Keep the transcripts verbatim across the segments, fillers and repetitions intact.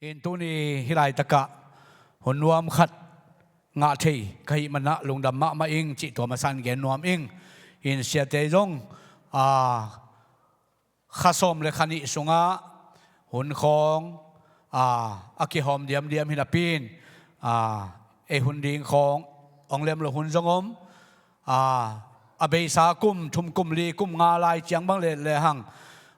Hin tuni hih laitakah hun nuam khat ngah thei ka hih manah lungdam mahmah ing cih tua masa in gen nuam ing. Hin siate zong, aa, kha sawm le kha nih sungah hun khawng, aa, a kihawm diamdiam hi napi in, aa, ei hun ding khawng ong lem lo hun zong om. Aa, a beisa kum thum, kum li, kum nga lai ciang bang le, lehang,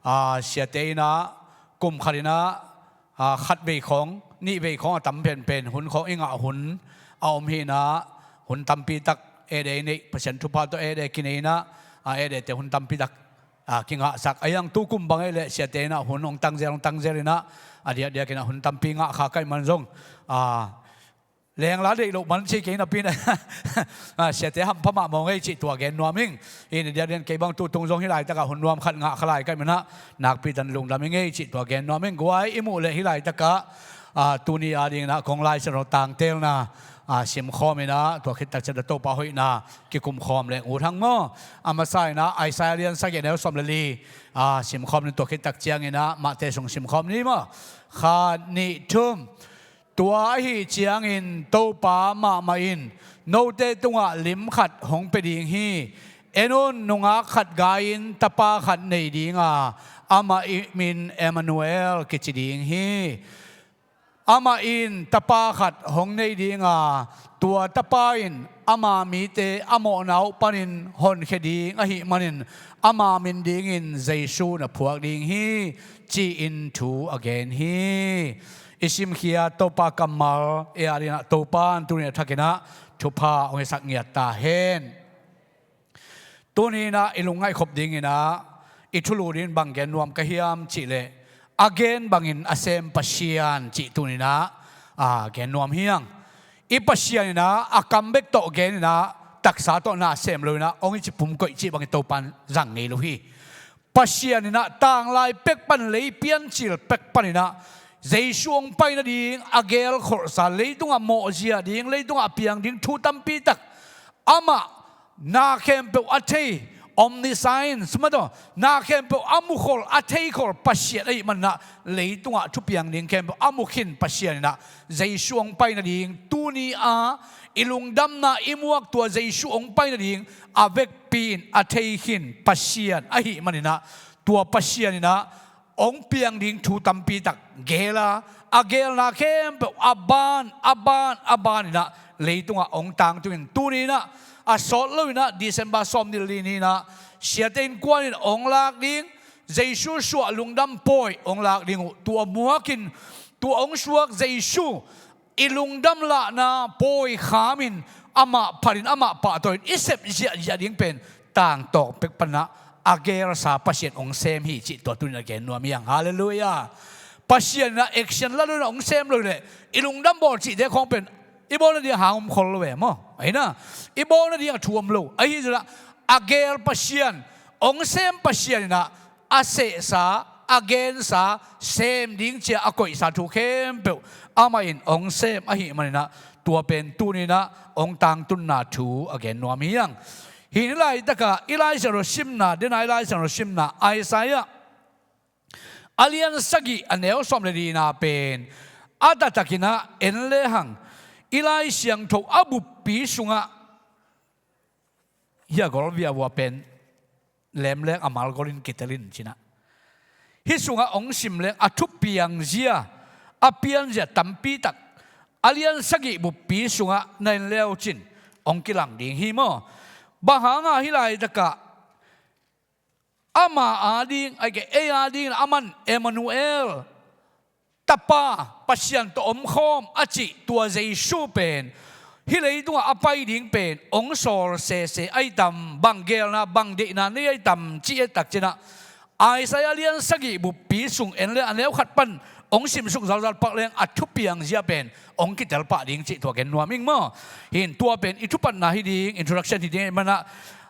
aa, siate in ah kum khat in ah, aa, khat vei khawng, nih vei khawng a tam penpen hun khawng i ngah hun a om hi in ah, hun tampi tak ede i neih, Pasian thupha tawh ede kinei in ah, aa, edete hun tampi tak, aa, kingahsak. A hiang tu kum bang ei leh siate in ah hun ong tangzel, ong tangzel in ah, a diakdiak in ah hun tampi ngah kha ka hih man zong, aa, lengla deih loh man ci kei napi in ah, siate hampha mahmah ung ei cih tua gen nuam ing. Hi ni diakdiak in kei bang tutung zong hih laitakah hun nuam khat ngah kha lai ka hih manah nakpi takin lungdam ing ei cih tua gen nuam ing. Guai, i muh leh hih laitakah, aa, tuni a ding in ah kong Lai Siangtho tangtelna, aa, simkhawm in ah, tua khit tak ciang Topa hoihna kikumkhawm leng ut hang maw. A masa in ah Isaiah lian sagih, neu sawm le li, aa, simkhawm ni. Tua khit tak ciangin ah Mate sung simkhawm ni maw. Khat, nih, thum. Tua ahih ciangin Topa mahmah in, note tungah lim khat hong pia ding hi. En un, nungak khat gai-in tapa khat nei ding a, amah ih min Emmanuel kici ding hi. Amah in tapa khat hong nei ding a, tua tapa in ama mite a mawhna uh panin honkhia ding ahih manin, ama min dingin Jesu na phuak ding hi, ci-in thu a gen hi. I simkhia Topa kammal ei a ding in ah Topa in tuni a thakin ah thupha hong hisak ngiat ta hen. Tuni in ah i lungngaih khop ding in ah i thulu ding in bang gen nuam ka hiam cih leh, a gen bangin a sem Pasian cih tuni in ah, aa, gen nuam hi hang. I Pasian in ah a kam bek tawh gen in ah, taksa tawh na sem lo in ah ong i ci pum koih cih bangin Topa in zang ngei lo hi. Pasian in ah tanglai pek pan, lei piancil pek pan in ah Jesu ong pai nading a gelkholhsa, leitungah mawhzia ding, leitungah a piang ding thu tampi tak, amah na khempeuh a thei, omniscience mah tawh, na khempeuh a mukhol, a theikhol Pasian ahih manin ah, leitungah thupiang ding khempeuh a mu khin Pasian in ah, Jesu ong pai nading, tuni a i lungdamna i muak tua Jesu ong pai nading a vekpi in a thei khin Pasian ahih manin ah, tua Pasian in ah ong piang ding thu tampi tak gel a, a gelna khempeuh a ban, a ban, a ban in ah leitungah ong tangtung in, tuni in ah a sawt lo in ah December sawmnih le li ni in ah siate innkuan in ong lak ding, Jesu suah lungdam pawi ong lak ding uh, tua muak in, tua ong suak Jesu i lungdam lahna pawi kham in, amah phat in, amah pahtawi in i sep ziahziah ding pen tangtawng pek pan ah a gelsa Pasian ong sem hi cih tua tuni in a gen nuam hi hang. Halleluiah. Pasian in ah action la lo in ah ong sem lo leh, i lungdam bawl cihte khawng pen i bawl nading ah hang om khol lo ve maw. Ahi in ah, i bawl nading ah thu om lo. Ahi zongin ah a gel Pasian, ong sem Pasian in ah a sehsa, a gensa, sem ding ci-a a koihsa thu khempeuh amah in ong sem ahih manin ah, tua pen tuni in ah ong tangtunna thu a gen nuam hi hang. Hih ni laitakah i Lai Siangtho simna, dena i Lai Siangtho simna Isaiah a lian sagih, a neu sawm le lina pen a taktak in ah en lehang, i Lai Siangtho a buppi sungah, hih a gol viavua pen lem leng a mal gol in kitel in ci-in ah, hih sungah ong sim leng a thupiang zia, a pianzia tampi tak a lian sagih buppi sungah na en le uh cin ong kilang ding hi maw. Bang hangah hih laitakah ama a ding, ahih kei leh ei a dingin ah aman Emmanuel, Tapa, Pasian tawh omkhawm a cih tua Jesu pen hih leitungah a pai ding pen ong sawl sese ahi tam, bang gelna, bang deihna nei ahi tam cih et tak ciangin ah, Isaiah lian sagih buppi sung en leh a neu khat pan ong simsuk zauzau pak leng a thupiang zia pen ong kitel pah ding cih tua gen nuam ing maw. Hih in tua pen i thupatna hi ding, introduction hi ding ahih manin ah,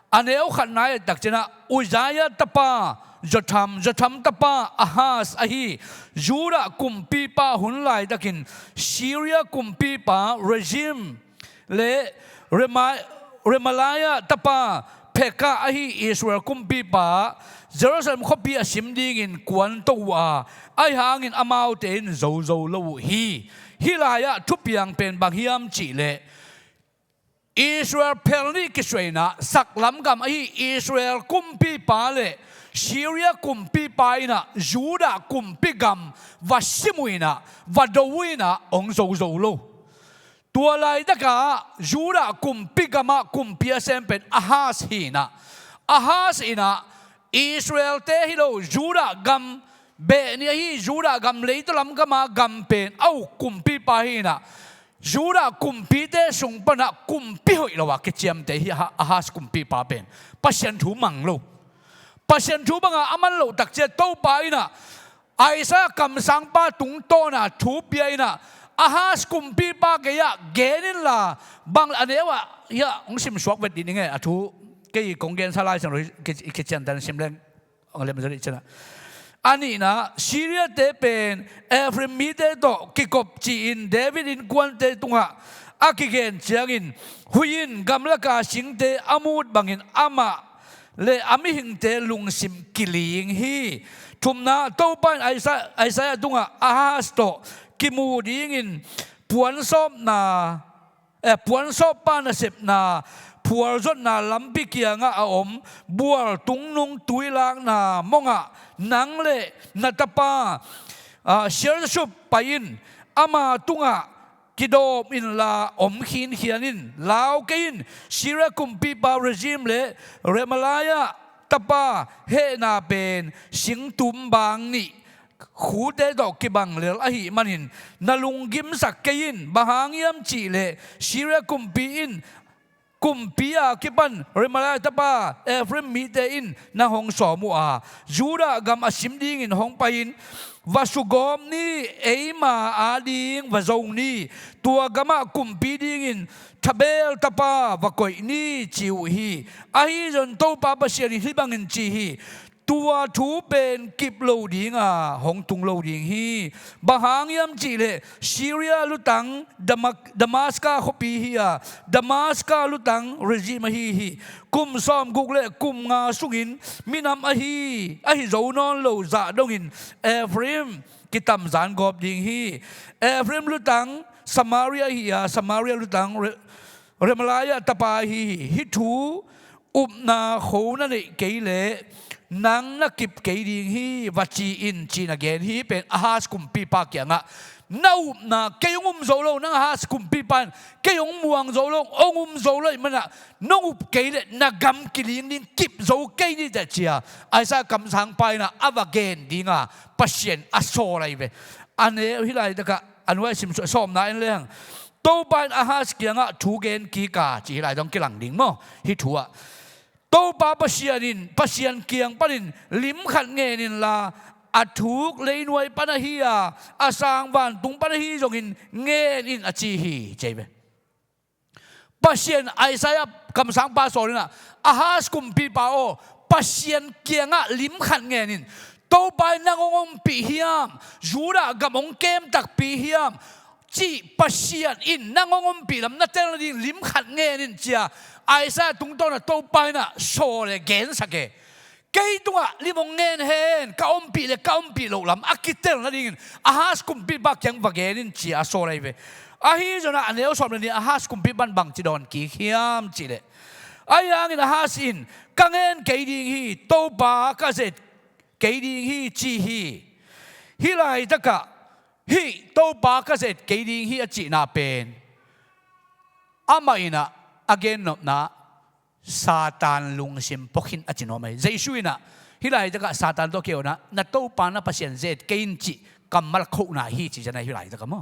a neu khatna et tak ciangin ah, Uzziah tapa Jotham, Jotham tapa Ahaz ahi, Judah kumpipa hun laitakin Syria kumpipa Rezin le Rema-, Remaliah tapa Pekah ahi, Israel kumpipa Jerusalem khuapi a sim dingin kuanto uh a, ahi hangin amaute in zozo lo uh hi. Hih lai-ah thupiang pen bang hiam cihleh, Israel phel nih kisuah inah saklam gam ahi Israel kumpipa le Syria kumpipa inah Judah kumpi gam va sim uh inah, va do uh inah hong zozo lo. Tua laitakah Judah kumpi gamah kumpi a sem pen Ahaz hi inah, Ahaz inah Israelte hi lo, Judah gam beh ni ahi, Judah gam leitalam gama gam pen a uk kumpipa hi inah, Judah kumpite sung panah kumpi hoih lo a kiciamteh hi. Ahaz kumpipa pen Pasian thu mang lo. Pasian thu banga a man loh takciang Topa inah Isaiah kamsangpa tungtawna thu pia inah, Ahaz kumpipa gei-ah gen inla, bang a neu ah hiah hong simsuak vet dih ning e, a thu kei kong gensa Lai Siangtho kiciantan sim leng. A nihna, Syriate pen Ephraim mite tawh kikop ci-in David innkuante tungah a kigen ciangin, huih in gamlaka singte a mut bangin amah le a mihingte lungsim kiling hi. Thumna, Topa in Isaiah, Isaiah tungah Ahaz tawh kimu dingin puansawpna, eh, puansawppa nasepna, phualzotna lampi kiangah a om bual tungnung tuilakna mongah nang le na tapa, ah, Syar-jashub pai in, ama tungah kidawm inla om khinkhian in, lau kei in. Syria kumpipa Rezin le Remaliah tapa hehna pen singtum bang nih khute tawh kibang lel ahih manin na lunggimsak kei in. Bang hang hiam cihleh Syria kumpi in, kumpi a kipan Remaliah tapa Ephraim mite in na hong sawm uh a, Judah gam a sim dingin hong pai in, va sugawp ni, eima ading va zo ni. Tua gamah kumpi dingin Tabeel tapa va koih ni, ci uh hi. Ahi zong Topa Pasian in hih bangin ci hi: Tua thu pen kip lo dinga hong tung lo ding hi. Bang hang hiam cihleh Syria lutang Dama-, Damaska khuapi hi a, Damaska lutang Rezin ahi hi. Kum sawmguk le kum nga sungin minam ahi, ahi zo nawn lo zah dongin Ephraim kitamzan gawp ding hi. Ephraim lutang Samaria hi a, Samaria lutang Re-, Remaliah tapa ahi hi. Hih thu upna kho na neih kei leh nang na kip kei ding hi, va ci in, ci-in a gen hi. Pen Ahaz kumpipa kiangah na upna, kei hong um zo lo, nang Ahaz kumpipa in kei hong muang zo lo, hong um zo lo ahih manah nong up kei leh na gam kiling ding, kip zo kei ni teh, ci-a Isaiah kamsangpa inah a va gen dinga Pasian a sawl ahi ve. A neu hih laitakah a nuai simsuah sawmna en lehang, Topa in Ahaz kiangah thu gen kik a, ci hih lai dong kilang ding maw? Hih thu ah Topa Pasian in, Pasian kiang panin lim khat ngen inla, a thuk leinuai pan ahi a, a sang vantung pan ahi zongin ngen in, a ci hi, ci ahi ve. Pasian Isaiah kamsangpa sawl inah, Ahaz kumpipa aw, Pasian kiangah lim khat ngen in. Topa in nang hong ompih hiam, Judah gam hong kem takpi hiam cih Pasian in nang hong ompih lam na tel nading lim khat ngen in, ci-a Isaiah tungtawna Topa inah sawl e, gensak e. Kei tungah lim hong ngen hen, ka ompih le ka ompih loh lam a kitel nadingin Ahaz kumpipa kiang va gen in, ci-a sawl ahi ve. Ahi zongin a neu sawm le nih Ahaz kumpipa in bangci dawn kik hiam cihleh, ahi hangin Ahaz in, ka ngen kei ding hi, Topa ka zet kei ding hi, ci hi. Hih laitakah hih Topa ka zet kei ding hi a cihna pen amah inah a gennopna Satan lungsim pua khin a ci nuam ahi. Jesu inah hih laitakah Satan tawh kei unah, na Topa na Pasian zet kei in cih kammal a khohna hi, ci zia na hih laitakah maw?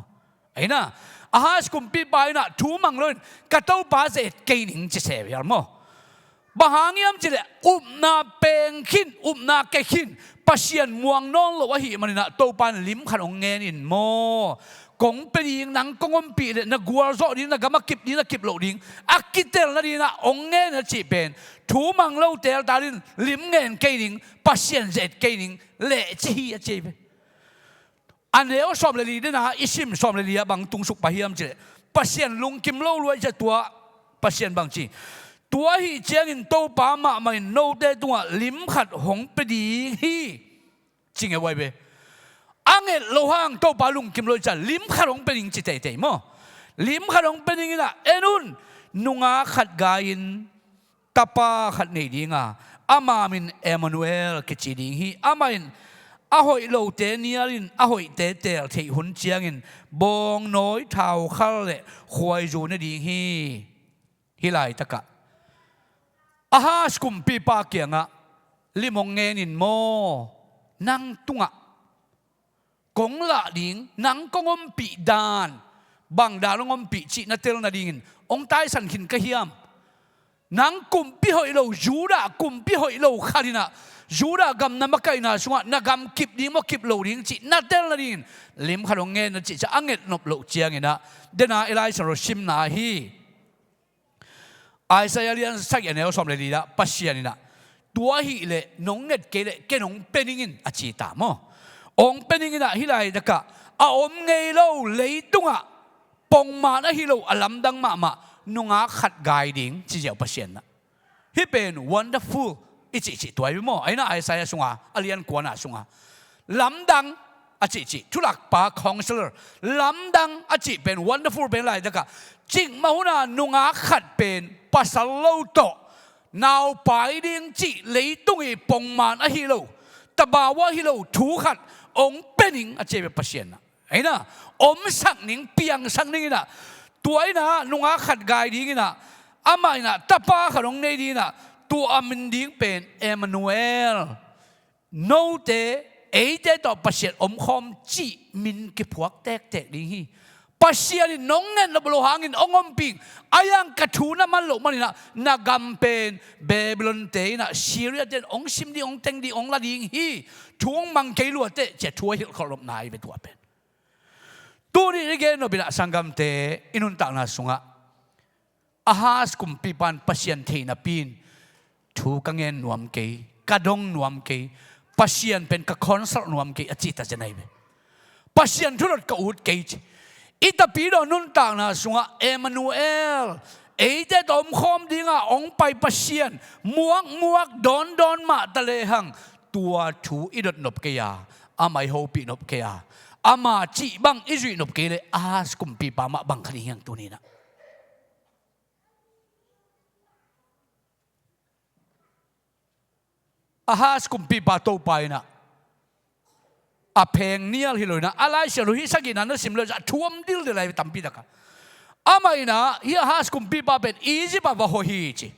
Ahi na, Ahaz kumpipa inah thu mang loin ka Topa zet kei ning ci se vial maw? Bang hang hiam cihleh upna peng khin, upna kei khin, Pasian muang nawn lo ahih maninah Topa in lim khat hong ngen in maw? Kong pia ding, nang kong ompih le na gualzawh ding, na gam a kip ding, na kip loh ding a kitel nadinah hong ngen a cih pen thu mang lo teltal in lim ngen kei ning, Pasian zet kei ning leh ci hi a ci hi ve. A neu sawm le li dena i sim sawm le li ah bang tungsuk pah hiam cihleh, Pasian lungkim lo luai ciah tua Pasian bang ci, Tua ahih ciangin Topa mahmah in note tungah lim khat hong pia ding hi, ci ngeu ahi ve. A nget loh hang Topa lungkim lo i ciah lim khat hong pia ding ci teitei maw? Lim khat hong pia ding in ah, en un, nungak khat gai-in tapa khat nei ding a, ama min Emmanuel kici ding hi. Amah in a hoih lote nialin a hoihte teel theih hun ciangin bawngnawi, thaukhal le khuaizu ne ding hi. Hih laitakah Ahaz kumpipa kiangah, lim hong ngen in maw, nang tungah kong lah ding, nang kong ompih dan, bang dan hong ompih cih na tel nadingin hong taisan khin ka hiam? Nang kumpi hoih lo, Judah kumpi hoih lo khat in ah Judah gam na makaihna sungah na gam kip ding maw, kip lo ding cih na tel nadingin lim khat hong ngen na cih ciah a nget nop loh ciangin ah, dena i Lai Siangtho simna hi. Isaiah lian sagih a neu sawm le li-ah Pasian in ah, tua ahih leh nong nget kei leh ken hong pia ning in, a ci ta maw? Hong pia ning in ah, hih laitakah a om ngei lo leitungah pongman ahi lo a lamdang mahmah nungak khat gai ding ci ziau Pasian in ah. Hih pen wonderful i cihcih tua hi maw? Ahi na Isaiah sunga a lian kuana sunga lamdang a cihcih, thulakpa, counselor, lamdang a cih pen, wonderful pen laitakah cikmah huna nungak khat pen pasal lo tawh naupai ding cih leitung i pongman ahi lo, tabau ahi lo thu khat hong pia ning a ci ve Pasian in ah. Ahi na, omsak ning, piangsak ning in ah, tua in ah nungak khat gai ding in ah, amah in ah tapa khat hong nei ding in ah, tua a min ding pen Emmanuel, note eite tawh Pasian omkhawm cih min kiphuak tektek ding hi. Pasian in nong nget nop loh hangin hong ompih, a yang ka thu na man loh manin ah na gam pen Babylon-te in ah, Syria-te in hong sim ding, hong teng ding, hong la ding hi. Thu hong mang kei lua teh, ci-a thu a hilh kholh nop na hi ve tua pen. Tuni i gen nop in ah sanggamte, i nuntakna sungah Ahaz kumpipa in Pasian thei napi-in thu ka ngen nuam kei, ka dong nuam kei, Pasian pen ka consult nuam kei a cih ta zen ahi ve. Pasian thu dot ka ut kei ci. I Tapidaw nuntakna sungah Emmanuel, eite tawh omkhawm dinga hong pai Pasian muakmuak dawndawn mah ta lehang, tua thu i dot nop kei a, amah i hopih nop kei a, ama cih bang i zuih nop kei leh Ahaz kumpipa mah bang khat i hi hang tuni in ah. Ahaz kumpipa Topa in ah a pheng nial hi lo in ah, a Lai Siangtho hih sagihna na sim leh a thuam dildel ahi tampi tak a. Amah in ah hih Ahaz kumpipa pen Egypt ah va hawh hi ci.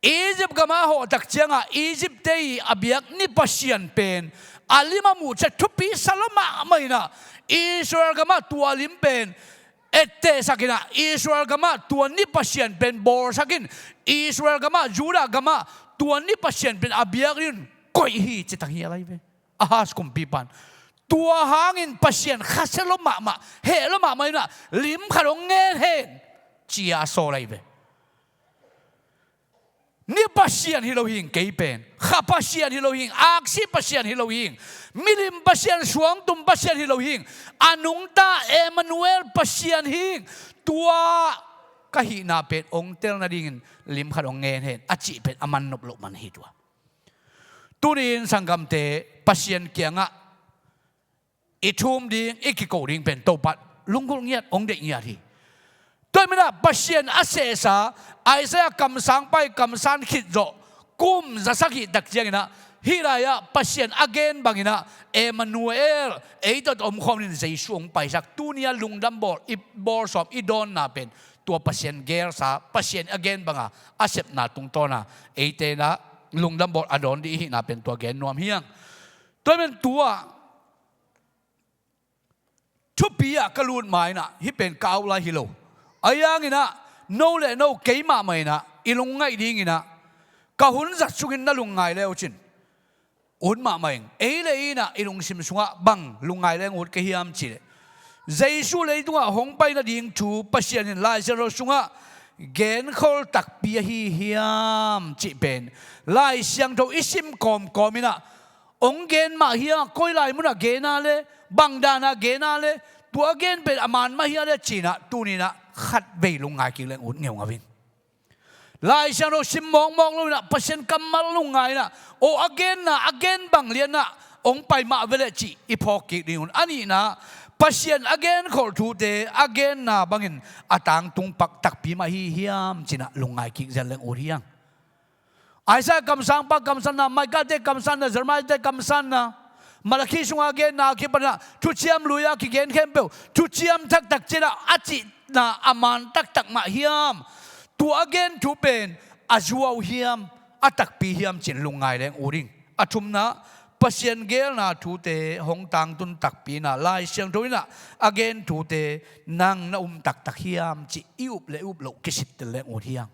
Egypt gamah a hawh tak ciangah Egypt-te i a biak ni pasian pen a lim a muh ciang thupi sa lo mahmah in ah, Israel gamah tua lim pen ettehsak in ah, Israel gamah tua ni pasian pen bawlsak in, Israel gamah, Judah gamah tua ni pasian pen a biakinn koih hi ci tang hi a lai ve. Ahaz kumpipa in tua hangin Pasian khasia lo mahmah, heh lo mahmah in ah, lim khat hong ngen hen, ci-a a sawl ahi ve. Ni pasian hi lo hing kei pen, kha pasian hi lo hing, aksi pasian hi lo hing, milim pasian, suangtum pasian hi lo hing, a nungta Emmanuel Pasian hing. Tua ka hihna pen hong tel nadingin lim khat hong ngen hen, a cih pen a man nop loh man hi tua. Tuni-in sanggamte, Pasian kiangah i thum ding, i kiko ding pen Topa lunggulh ngiat, hong deih ngiat hi. Tua hi manin ah Pasian a sehsa Isaiah kamsang pai, kamsan khit zawh kum zasak hih tak ciangin ah, hih lai-ah Pasian a gen bangin ah Emmanuel, ei tawh omkhawm in Jesu hong paisak. Tuni-a lungdam bawl, i bawl sawm, i dawnna pen tua Pasian gelsa, Pasian a gen banga a sepna tungtawna eite in ah lungdam bawl a dawn ding i hihna pen tua gen nuam hi hang. Tua hi manin tua thupi-ah ka lut ma-in ah, hih pen ka au lai hi lo. Ahi hangin ah, no le no, keimah mah in ah i lungngaih dingin ah, ka hun zat sungin na lungngai le uh cin, ut mahmah ing. Ei le ei in ah i lungsim sungah bang lungngai leng ut ka hiam cih leh, Jesu leitungah hong pai nading thu Pasian in Lai Siangtho sungah genkhol takpi ahi hiam cih pen Lai Siangtho i sim kawmkawm in ah, hong gen mah hia, koi lai munah gen a le, bang danah gen a le, tua gen pen a man mah hia le ci-in ah, tuni-in ah khatvei lungngai kik leng ut ngeungau ing. Lai Siangtho sim mawkmawk lo inah, Pasian kammal lungngai inah, aw a genna, a gen bang lianah hong pai mah veleh cih i phawk kik ding un. A nihna, Pasian a genkholh thute a genna bangin a tangtung pak takpi mah hi hiam cinah lungngai kik zel leng ut hiang. Isaiah kamsangpa kamsanna, Micah-te kamsanna, Jeremiah-te kamsanna, Malakhi sunga genna a kipanah thuciam lui-a kigen khempeuh thuciam taktak cinah a cihna a man taktak mah hiam? Tua a gen thu pen a zuau hiam, a takpi hiam cin lungngai leng ut ding. A thumna, Pasian geelna thute hong tangtun takpi inah Lai Siangtho inah a gen thute nang na um taktak hiam cih i up le i up loh kisittel leng ut hiang.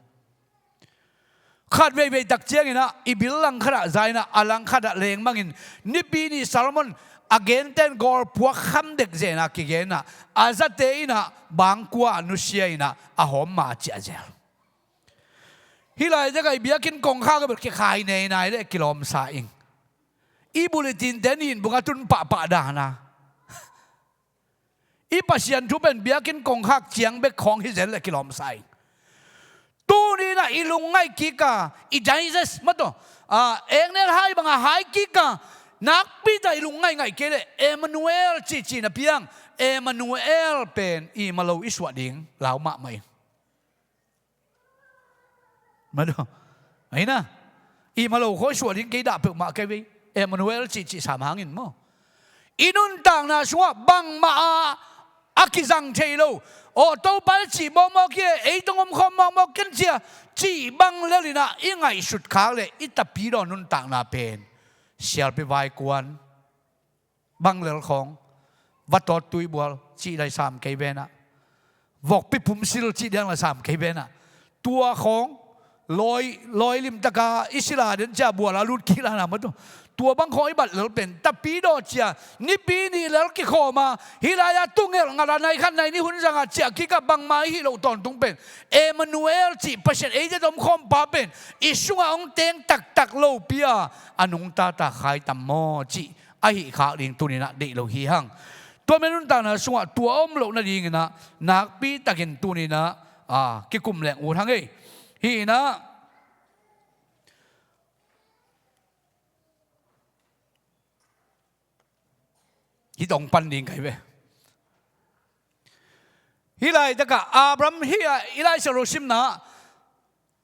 Khat veivei tak cianginah i bil langkhatah za inah a langkhatah lengmangin Nipi ni Solomon a genten gawlpuak kham dek zenah kigenah a zate inah bangkua a nusia inah a hawm ma a ciah zel. Hih laitakah i biakinn kongkhak a bel kikhai neinai le kilawmsa ing. I bulletin-te nin bung a tun pahpah dana i Pasian thu pen biakinn kongkhak ciang bek khawng hi zel le kilawmsa ing. Tuni inah i lungngaih kika, i digest mataw, a, eknel hai banga hai kika, nakpi tak i lungngaih ngaih kei le Emmanuel cihcih na piang. Emmanuel pen i malo i suah ding lau mahmah ing. Mado. Aina. I malo khawi suah ding kei dah peuhmah kei vei. Emmanuel cihcih sam hangin maw. I nuntakna sungah bangmah a, a kizang thei lo. Aw, Topa i cih mawkmawk hi e, ei tong omkhawm mawkmawk ken cia, cih bang lelinah i ngaihsut khak le i tapidaw nuntakna pen sialpi vaikuan bang lel khawng, va tawt tuibual cih lai sam kei venah, vokpi pumsil cih diang lai sam kei venah, tua khawng lawi, lawi limtaka i sila den cia buala lut kik lana matu. Tua bang khawng i bat lel pen tapidaw cia, nipi nih lel kikhawma, hih lai-a tungelh ngala nai khat nai nih hun zanga ciah kika bangmah i hih loh tawntung pen Emmanuel cih Pasian eite tomkhawmpa pen i sungah hong teng taktak lopi a, a nungtata khai tam maw cih ahih khak ding tuninah deih lo hi hang. Tua men nuntakna sungah tua a om loh nadinginah nakpi takin tuninah, a, kikum leng ut hang ei. Hinah hih tong pan ding kai ve. Hih laitakah Abraham hih a i Lai Siangtho simna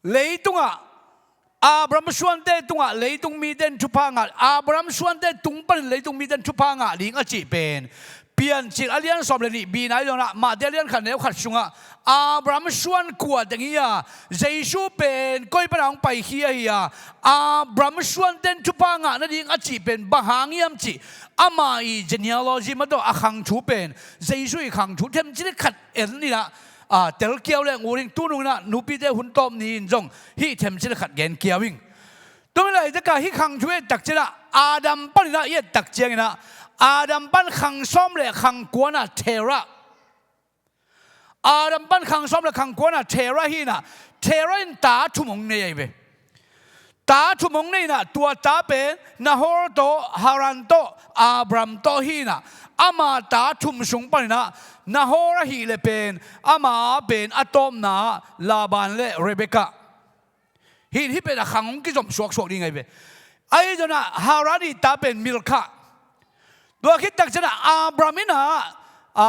leitungah Abraham suante tungah leitung mite in thupha ngah, Abraham suante tung panin leitung mite in thupha ngah ding a cih pen Piancil a lian sawm le nih bina i donah Mate a lian khat neu khat sungah Abraham suan kua teng hi a, Jesu pen koi pana hong paikhia hi a, Abraham suante in thupha ngah nading a cih pen bang hang hiam cih ama i genealogy mataw a khang thu pen Jesu i khang thu themcil khat en inah, a, telkiau leng ut ing. Tununginah nupite hun tawp ni-in zong hih themcil khat genkiau ing. Tumi laitakah hih khang thu et takcinah Adam paninah i et tak cianginah Adam pan khang sawm le khang kuanah Terah. Adam pan khang sawm le khang kuanah Terah hinah, Terah in ta thum hong nei ahi ve. Ta thum hong neinah tua ta pen Nahor tawh, Haran tawh, Abram tawh hinah, ama ta thum sung paninah Nahor ahih le pen ama pen a tawpna Laban le Rebekah. Hin hih pen a khang hong kizom suaksuak ding ahi ve. Ahi zonah Haran i ta pen Milkah. Tua khit takcinah Abram inah, a,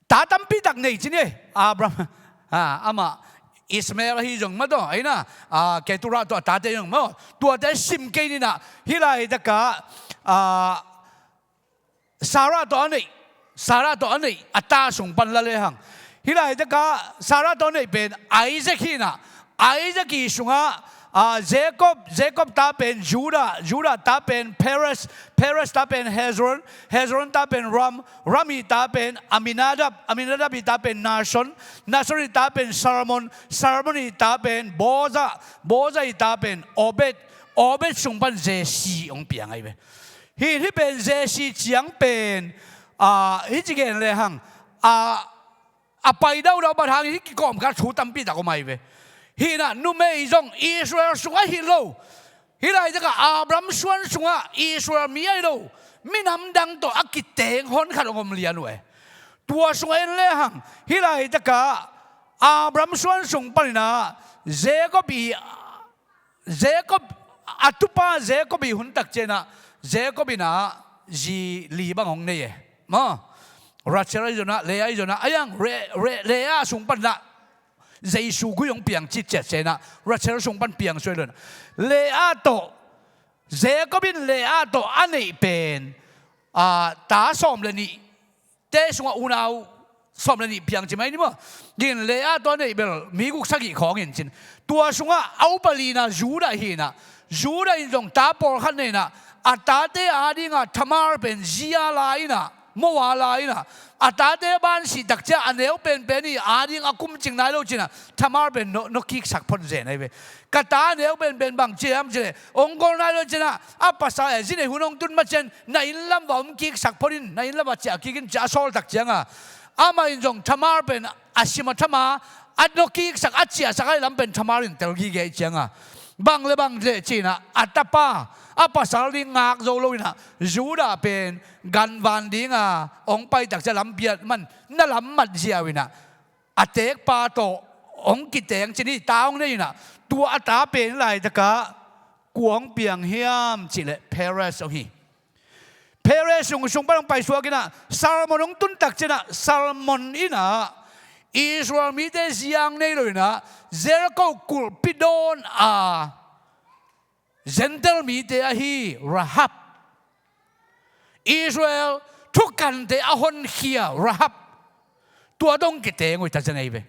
ta tampi tak nei cin hi. Abraham, a, amah Ismael ahi zong mataw, aina, a, Keturah tawh a tate zong maw, tuate sim kei ninah hih laitakah, a, Sarah tawh a neih, Sarah tawh a neih a ta sung pan la lehang, hih laitakah Sarah tawh a neih pen Isaac hinah, Isaac i sungah, a, Jacob, Jacob ta pen Judah, Judah ta pen Perez, Perez ta pen Hezron, Hezron ta pen Ram, Ram i ta pen Aminadab, Aminadab i ta pen Nahshon, Nahshon i ta pen Salmon, Salmon i ta pen Boza, Boza i ta pen Obed, Obed sung pan Jesse hong piang ahi ve. Hih, hih pen Jesse ciang pen, a, hih ci gen lehang, a, a pai daudau bat hangin hih kikawmkal thu tampi tak om ahi ve. Hinah numei zong Israel sungah hi lo. Hih laitakah Abraham suan sungah Israel mi ahi lo, minam dang tawh a kiteng hon khat hong om lian uh e. Tua sungah en lehang hih laitakah Abraham suan sung panin ah Jacob i, Jacob, a tupa Jacob i hun tak ciangin ah Jacob in ah zi li bang hong nei e. Maw, Rachel ahi zongin ah, Leah ahi zongin ah, a yang Re-, Re-, Leah sung panin ah Jesu gui hong piang citciat ciangin ah Rachel sung pan piang suai lo in ah Leah tawh, Jacob in Leah tawh a neih pen, a, ta sawm le nih te sungah unau sawm le nih piang ci mai ni maw. Din Leah tawh a neih bel mi guk sagih khawng in cin. Tua sungah a upa lina Judah hi in ah, Judah in zong ta pawlkhat nei in ah, a tate adingah Tamar pen zi a la in ah, mo a la in ah, a tate a ban sih tak ciang a neu penpen i ading a kumcing nai lo cin ah Tamar pen nua, nua kiksak phot zen ahi ve. Ka ta neu penpen bang ci hiam cih leh, hong gol nai lo cin ah, a pasal e, zi nei hun hong tun ma ciang na inn lam va om kiksak phot in, na inn lam va ciah kik in ci a sawl tak ciang a, amah in zong Tamar pen a sim a tham a, a nua kiksak, a ciahsak ahi lam pen Tamar in tel gige ahi ciang a, bang le bang leh ci in ah a tapa, a pasal ding ngak zo lo in ah Judah pen ganvan ding a hong pai tak ciang lampi ah man na lam mat ziau in ah a tekpa tawh hong kiteng ci ni, ta hong nei in ah, tua a ta pen laitak ah kua hong piang hiam cih leh Perez hong hi. Perez sung, sung pan hong paisuak in ah Salmon hong tun tak ciang ah Salmon in ah Israel mite zi a nei lo in ah Jericho kulhpi dawn a Gentile mite ahi Rahab, Israel thukante a honkhia Rahab, tua tawh hong kiteng uh hi ta ciang ahi ve.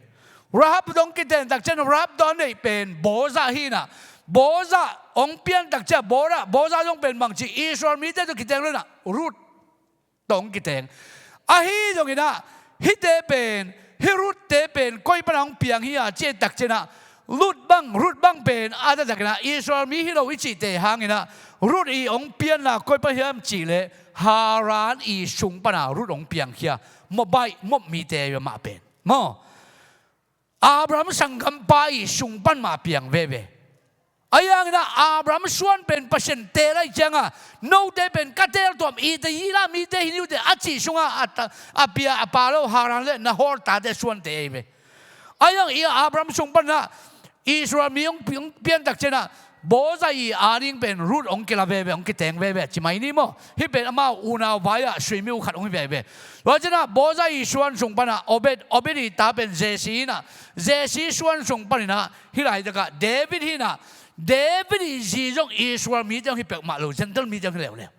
Rahab tawh hong kiteng tak ciang Rahab tawh a neih pen Boaz hi in ah, Boaz hong pian tak ciang Boaz, Boaz zong pen bang ci, Israel mite tawh kiteng lo in ah Ruth tawh hong kiteng. Ahi zongin ah hihte pen, hih Ruth-te pen koi pan ah hong piang hi a cih tak ciang ah Ruth bang, Ruth bang pen a taktak in ah Israel mi hi lo i cihte hangin ah Ruth i hong pianna koi pan hiam cih leh Haran i sung pan ah Ruth hong piangkhia, Moabite, Moab mite ahi ve amah pen. Maw, Abraham sanggampa i sung pan mah piang veve. Ahi hangin ah Abraham suan pen Pasian teel ahih ciang a, note pen ka teel tuam, i te i la mite hi ni uh teh a cih sungah a ta-, a pia a pa lo Haran le Nahor tate suante ahi ve. Ahi hang i Abraham sung pan ah Israel mi hong pi-, hong pian tak ciang ah Boaz i ading pen Ruth hong kila veve, hong kiteng veve ci mai ni maw. Hih pen amau unau vai-ah suimiu khat hong hi veve. Tua ciang ah Boaz i suan sung pan ah Obed, Obed i ta pen Jesse hi in ah, Jesse suan sung panin ah hih laitak ah David hi in ah, David i zi zong Israel mite hong hi peuhmah lo, Gentile mite hong hi leuleu.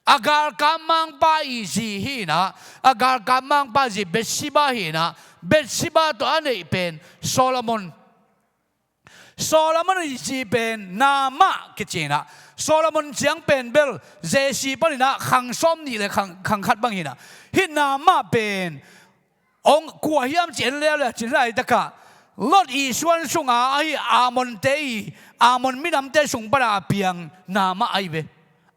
A galkap mangpa i zi hi in ah, a galkap mangpa zi Bathsheba hi in ah, Bathsheba tawh a neih pen Solomon. Solomon i zi pen Naamah kici in ah, Solomon ciang pen bel Jesse panin ah khang sawm nih le khang, khang khat bang hi in ah, hih Naamah pen hong kua hiam ci en leuleu cin laitak ah Lot i suan sung a ahi Ammon-te i, Ammon minamte sung pan ah a piang Naamah ahi ve.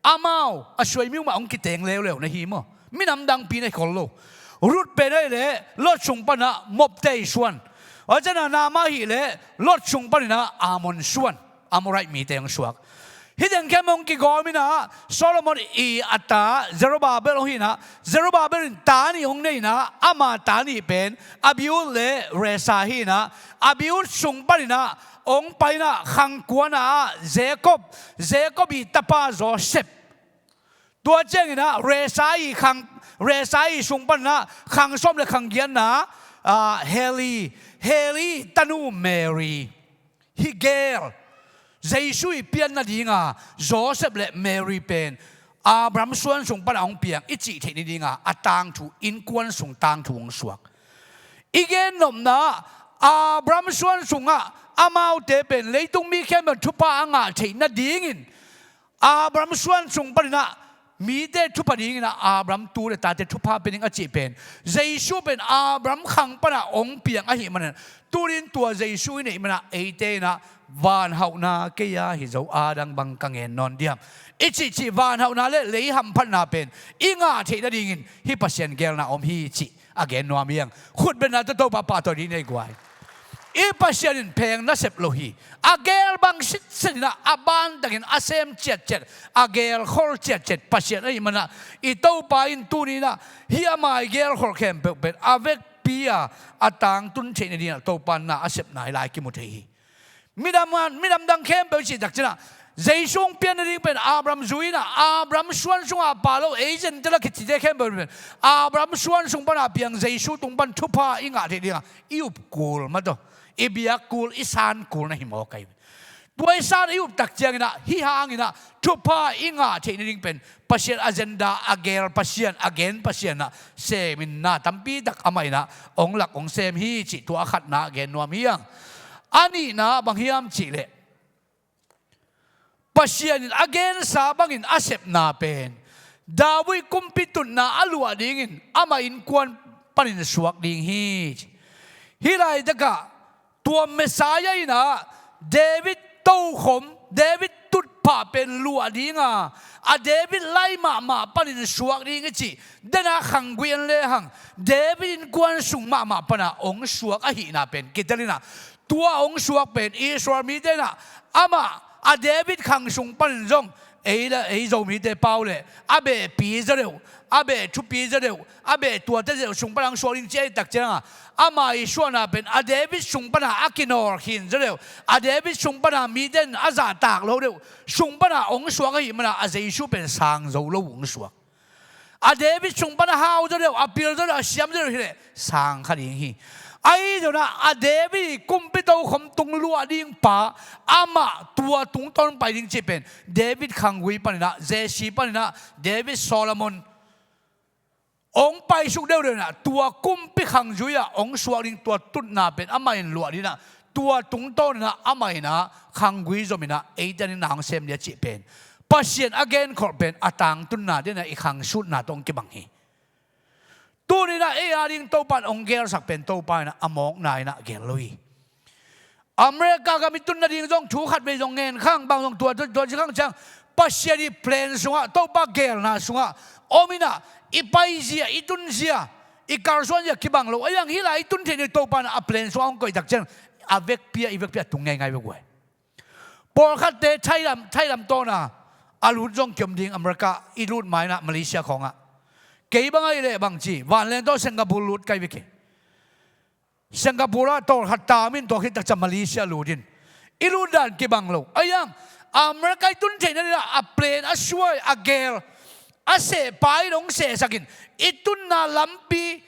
Amau a suaimiu mah hong kiteng leuleu na hi maw. Minam dangpi na hi khol lo. Ruth pen ahih leh Lot sung pan ah Moabte i suan. Tua ciang ah Naamah ahih leh Lot sung panin ah Ammon suan, Amorite mite hong suak. Hih teng khempeuh hong kigawm in ah Solomon i a ta Zerubbabel hong hi in ah, Zerubbabel in ta nih hong nei in ah, ama ta nih pen Abiud le Resa hi in ah, Abiud sung panin ah hong pai in ah khang kuana ah Jacob, Jacob i tapa Joseph. Tua ciangin ah Resa i khang, Resa i sung panin ah khang sawm le khang giatna ah Heli, Heli tanu Mary. Hih gel, Jesu i pian nading a Joseph le Mary pen Abraham suan sung pan ah hong piang i cih theih nading a, a tangthu, innkuan sung tangthu hong suak. I gennopna ah Abraham suan sung ah amaute pen leitung mi khempeuh thupha a ngah theih nadingin Abraham suan sung panin ah mite thupha dingin ah Abraham tu le tate thupha pia ding a cih pen Jesu pen Abraham khang pan ah hong piang ahih manin tuni-in tua Jesu i neih man ah eite in ah van hauhna kei a hi zo, a dang bang ka ngen nawn diam i cihcih van hauhna le lei hamphatna pen i ngah theih nadingin hih Pasian geelna om hi cih a gen nuam hi ing. Khutbetna tawh Topa pahtawi dih ni ei guai. I Pasian in pheng nasep lo hi. A geel bang sitset in ah, a bantakin a sem ciatciat, a geelkhol ciatciat Pasian ahih man ah, i Topa in tuni-in ah hih a mai geelkhol khempeuh pen a vek vekpi a a tangtun theih nadingah Topa in na a sepna hi lai kimu thei hi. Midam, midam dang khempeuh i cih takciangah Jesu hong pian nading pen Abraham zui inah, Abraham suan sungah a pa lo, ei Gentile a kicite khempeuh pen Abraham suan sung pana piang Jesu tung pan thupha i ngah theih dingah i up kul mataw, i biak kul, i san kul na hi mawk ahi. Tua i san i up takcianginah hih hanginah thupha i ngah theih nading pen Pasian agenda a gel Pasian, a gen Pasian ah semin na tampitak amah inah hong lak hong sem hi cih tua a khatna a gen nuam hi ang. A nihna bang hiam cihleh, Pasian in a gensa bangin a sepna pen David kumpi tutna a luah dingin amah innkuan panin suak ding hi. Hih laitakah tua Messiah inah David tokhom, David tutphah pen luah dinga, a David lai mahmah panin suak ding i cih dena khanggui en lehang David innkuan sung mahmah pana hong suak ahihna pen kitelinah, tua hong suak pen Israel mite inah amah a David khang sung panin zong ei le ei Zomite pau le a behpi zaw deuh, a beh thupi zaw deuh, a beh tuate zaw deuh sung pana hong suak ding ci ahi takcianga, ama i suahna pen a David sung pana a kinawl khin zaw deuh, a David sung pana mite in a zahtak lo deuh sung pana hong suak ahih mana a Jesu pen sang zo lo hong suak. A David sung pana hau zaw deuh, a pil zaw deuh, a siam zaw deuh hileh sang kha ding hi. Ahi zonah a David kumpi tokhom tung luah ding pa amah tua tungtawn pai ding cih pen David khanggui paninah, Jesse paninah, David Solomon hong paisuk deuhdeuh inah tua kumpi khang zui-ah hong suak ding tua tutna pen amah in luah dinah, tua tungtawn inah amah inah khanggui zominah eite in na hong sem dia cih pen Pasian a genkholh pen a tangtunna dinah i khangsutna tawh hong kibang hi. Tuninah ei a ding Topa in hong gelsak pen Topa inah a mawkna inah gel lo hi. America gam i tun nading zong thu khat vei zong ngen khang, bang zong tua, tua, tua ci khang ciang Pasian i plan sungah Topa gelna sungah om inah i paizia, i tunzia, i kalsuanzia kibang lo. Ahi hang hih lai i tun theih ni Topa inah a plan sungah hong koih takciang a vekpi ah, i vekpi ah tung ngeingai vek uai. Pawlkhatte thailam, thailam tawna a lut zong kiom ding America i lut mainah Malaysia khawngah. Kei bang ahi leh bang ci, vanleng tawh Singapore lut kai vek hi. Singapore ah tawlkhat tam in tua khit takciang Malaysia lut in i lut dan kibang lo. Ahi hang America i tun theih nadinah a plan a suai a gel a sehpa in hong sehsakin i tunna lampi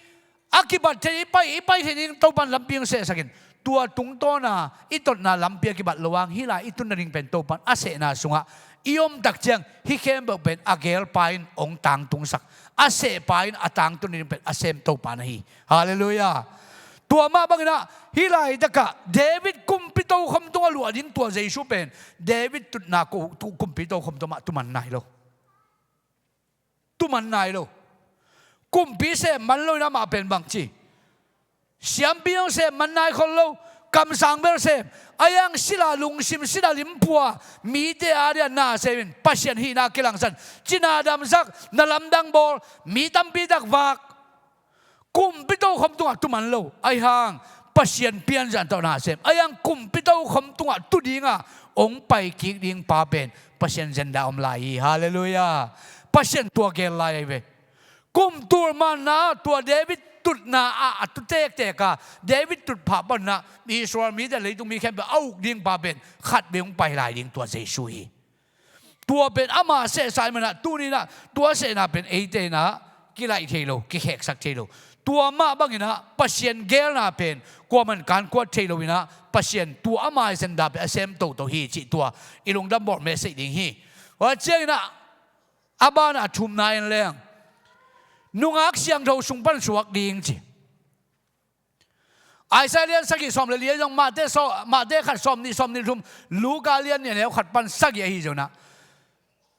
a kibat thei, i pai, i pai thei ding Topan lampi hong sehsakin tua tungtawna i totna lampi a kibat lo hang hih lai i tun nading pen Topan a sehna sungah i om takciang hih khempeuh pen a gelpa in hong tangtungsak, a sehpa in a tangtun nading pen a sem Topa na hi. Halleluiah. Tua mah banginah hih laitakah David kumpi tokhom tungah luah ding tua Jesu pen David tutna ko, tu, kumpi tokhom tungah tuman nai lo. Tuman nai lo. Kumpi sem man lo inah amah pen bang ci, siampi hong sem man nai khol lo. Kamsang bel sem. Ahi hang sila lungsim, sila limpua mite a dia na semin Pasian hihna kilangsan, cina damsak, na lamdang bawl, mi tampi tak vak. Kumpi tokhom tungah tuman lo. Ahi hang Pasian pianzia tawh na sem. Ahi hang kumpi tokhom tungah tu dinga hong pai kik ding pa pen Pasian agenda om lai hi. Halleluiah. Pasian tua gel lai ahi ve. Kum tul manna tua David tutna ah a tu tektek a, David tutphah panna Israel mite, leitung mi khempeuh a uk ding pa pen khat vei hong pai lai ding tua Jesu hi. Tua pen ama sehsa ahih manah tuninah tua sehna pen eite inah kilaih thei lo, kikheksak thei lo. Tua mah banginah Pasian gelna pen kuaman kankuat thei lo inah Pasian tua ama agenda pen a sem toto hi cih tua i lungdam bawlh message ding hi. Tua cianginah a banah a thumna en leng, nungak siangtho sung pan suak ding ci. Isaiah lian sagih sawm le li, zong Mate, Mate khat sawm nih, sawm nih thum, Luka lian nih, a neu khat pan sagih ahi zonah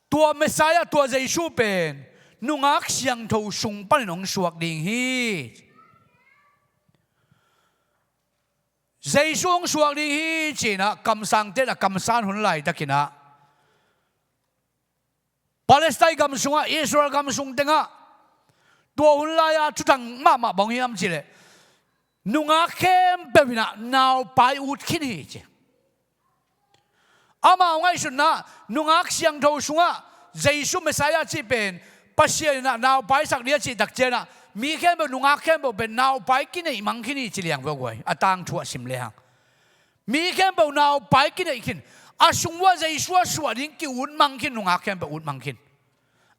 tua Messiah, tua Jesu pen nungak siangtho sung panin hong suak ding hi. Jesu hong suak ding hi cinah kamsangte in a kamsan hun laitakinah Palestine gam sungah, Israel gam sung tengah tua hun lai-a thuthang mahmah bang hiam cihleh nungak khempeuh inah naupai ut khin hi ci. Amau ngaihsutna nungak siangtho sungah Jesu Messiah cih pen Pasian inah naupaisak ding a cih takcianah Mi khempeuh, nungak khempeuh pen naupai kineih mang khin hi ci liang veu guai, a tangthu ah sim lehang. Mi khempeuh naupai kineih khin. A sung uah Jesu a suah ding ki-ut mang khin, nungak khempeuh ut mang khin.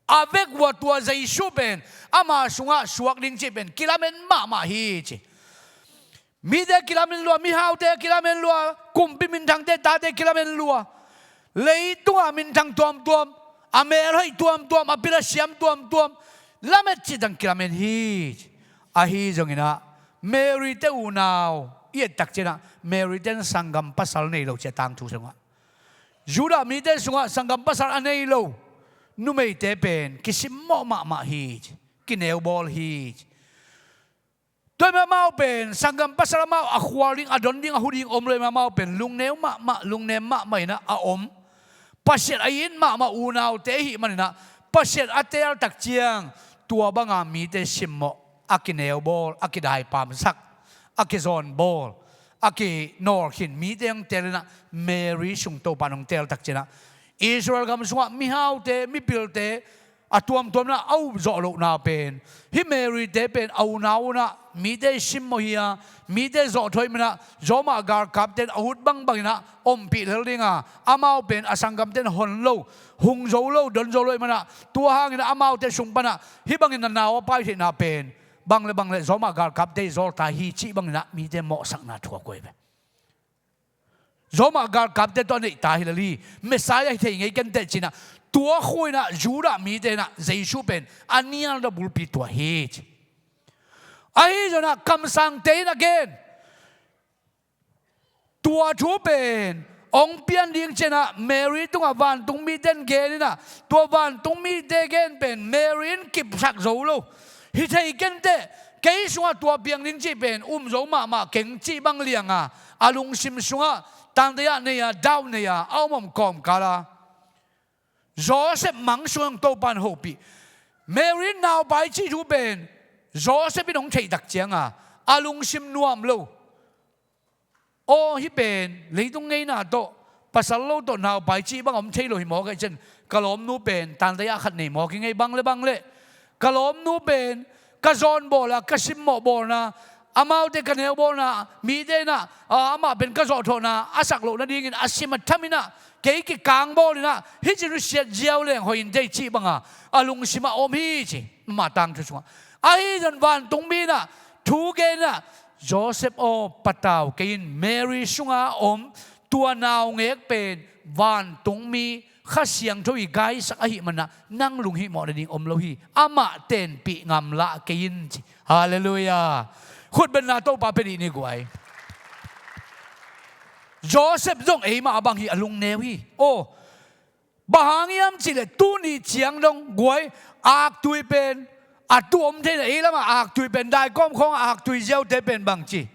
A vek uah tua Jesu pen ama sungah suak ding cih pen kilamen mahmah hi ci. Mite kilamen lua, mihaute kilamen lua, kumpi minthangte tate kilamen lua. Leitungah minthang tuamtuam, a melhoih tuamtuam, a pil a siam tuamtuam, lamet cih tang kilamen hi. Ahi zonginah Mary te unau i et tak cianah Mary ten sanggam pasal nei lo ci a tangthu sungah. Judah mite sungah sanggam pasal a nei lo numeite pen kisimmawh mahmah hi ci, kineubawl hi ci. Tua hi amau pen sanggam pasal amau a khual ding, a don ding, a hu ding om lo hi amau pen lungneu mahmah, lungnem mahmah inah a om. Pasian a it mahmah unaute ahih maninah Pasian a teel tak ciang tua banga mite simmawh, a kineubawl, a kidaipamsak, a kizawnbawl, a kinawlkhin mite hong teel inah Mary sung Topa in hong teel tak cianah Israel gam sungah mihaute, mipilte, a tuamtuamna a upzawh lohna pen hih Mary te pen a unau unah mite i simmawh hi a, mite zawhthawh hi manah Roma galkapte in a ut bangbang inah ompih lel dinga, amau pen a sanggamte in hon lo, hung zo lo, don zo lo hi manah tua hangin amaute sung panah hih bangin na nau a pai theihna pen bang le bang le Roma galkapte i zawl ta hi cih banginah mite mawhsakna thuak uh hi ve. Roma galkapte tawh a neih ta hi lel hi. Messiah hi thei ngei kenteh cinah tua khuinah Judah mite inah Jesu pen a nial na bulpi tua hi ci. Ahi zonah kamsangte in a gen tua thu pen hong pian ding cianah Mary tungah vantungmite in gen inah tua vantungmite gen pen Mary in kipsak zo lo. Hi thei kenteh, kei sungah tua piang ding cih pen um zo mahmah keng cih bang lianga a lungsim sungah tangtaya nei a, dauh nei a, a om om kawmkala Joseph mang sungah Topa in hopih. Mary in naupai cih thu pen Joseph in hong theih tak cianga a lungsim nuam lo. Aw, hih pen leitung ngeina tawh, pasal lo tawh naupai cih bang om thei lo hi mawk ahih cian ka lawmnu pen tantaya khat nei mawk hi ngei bang le bang le. Ka lawmnu pen ka zawnbawla, ka simmawhbawlna, amaute ka neubawlna, mite inah, a, amah pen ka zawhthawhna a sak loh nadingin a sim a tham inah kei kikangbawl inah hih cin uh siat ziau leng hoih in tei cih banga a lungsimah om hi ci. Amah tangthu sungah ahi zon vantungmi inah thu gen inah Joseph aw, patau kei in, Mary sunga om tua naungek pen vantungmi Kha Siangtho i gaisak ahih manah nang lunghihmawh nading om lo hi. Amah tenpih ngamlah kei in ci. Halleluiah. Khutbetna Topa pia dih ni guai. Joseph zong eimah a bang hi, a lungneu hi. Aw, bang hang hiam cihleh tuni ciang dong guai, aktui pen a tu om theina, ei lamah aktui pen daikawm khawngah aktui ziaute pen bangci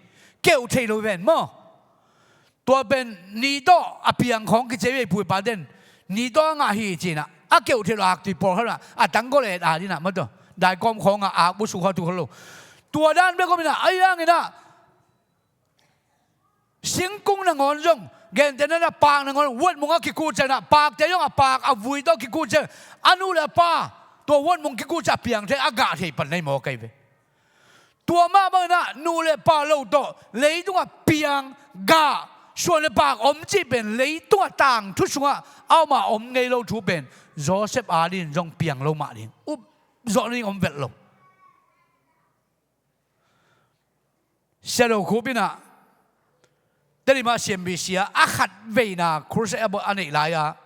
keuh thei lo ven maw? Tua pen ni tawh a piang khawng kici vei, puipaten ni tawh a ngah hi cinah a keuh thei lo aktui pawlkhat ah a tangkol et a dinah maw, tua daikawm khawngah ak busu kha tu kha lo. Tua dan bek om inah, ahi hanginah singkung nangawn zong, gentehna inah paak nangawn, vuatmung a kikut cianginah, paakte zong a paak, a vui tawh kikut ciang, a nu le a pa, tua vuatmung kikut ciang a piang thei, a gah thei pan nei maw kei ve. Tua mah banginah nu le pa lo tawh leitungah piang, gah, suan le paak om cih pen leitungah tangthu sungah a om a om ngei lo thu pen Joseph adingin zong piang lo mah ding, up zawh nading om velh lo. Sia Do Khup inah Tedim ah C M B C ah a khat veina crusade a neih lai-ah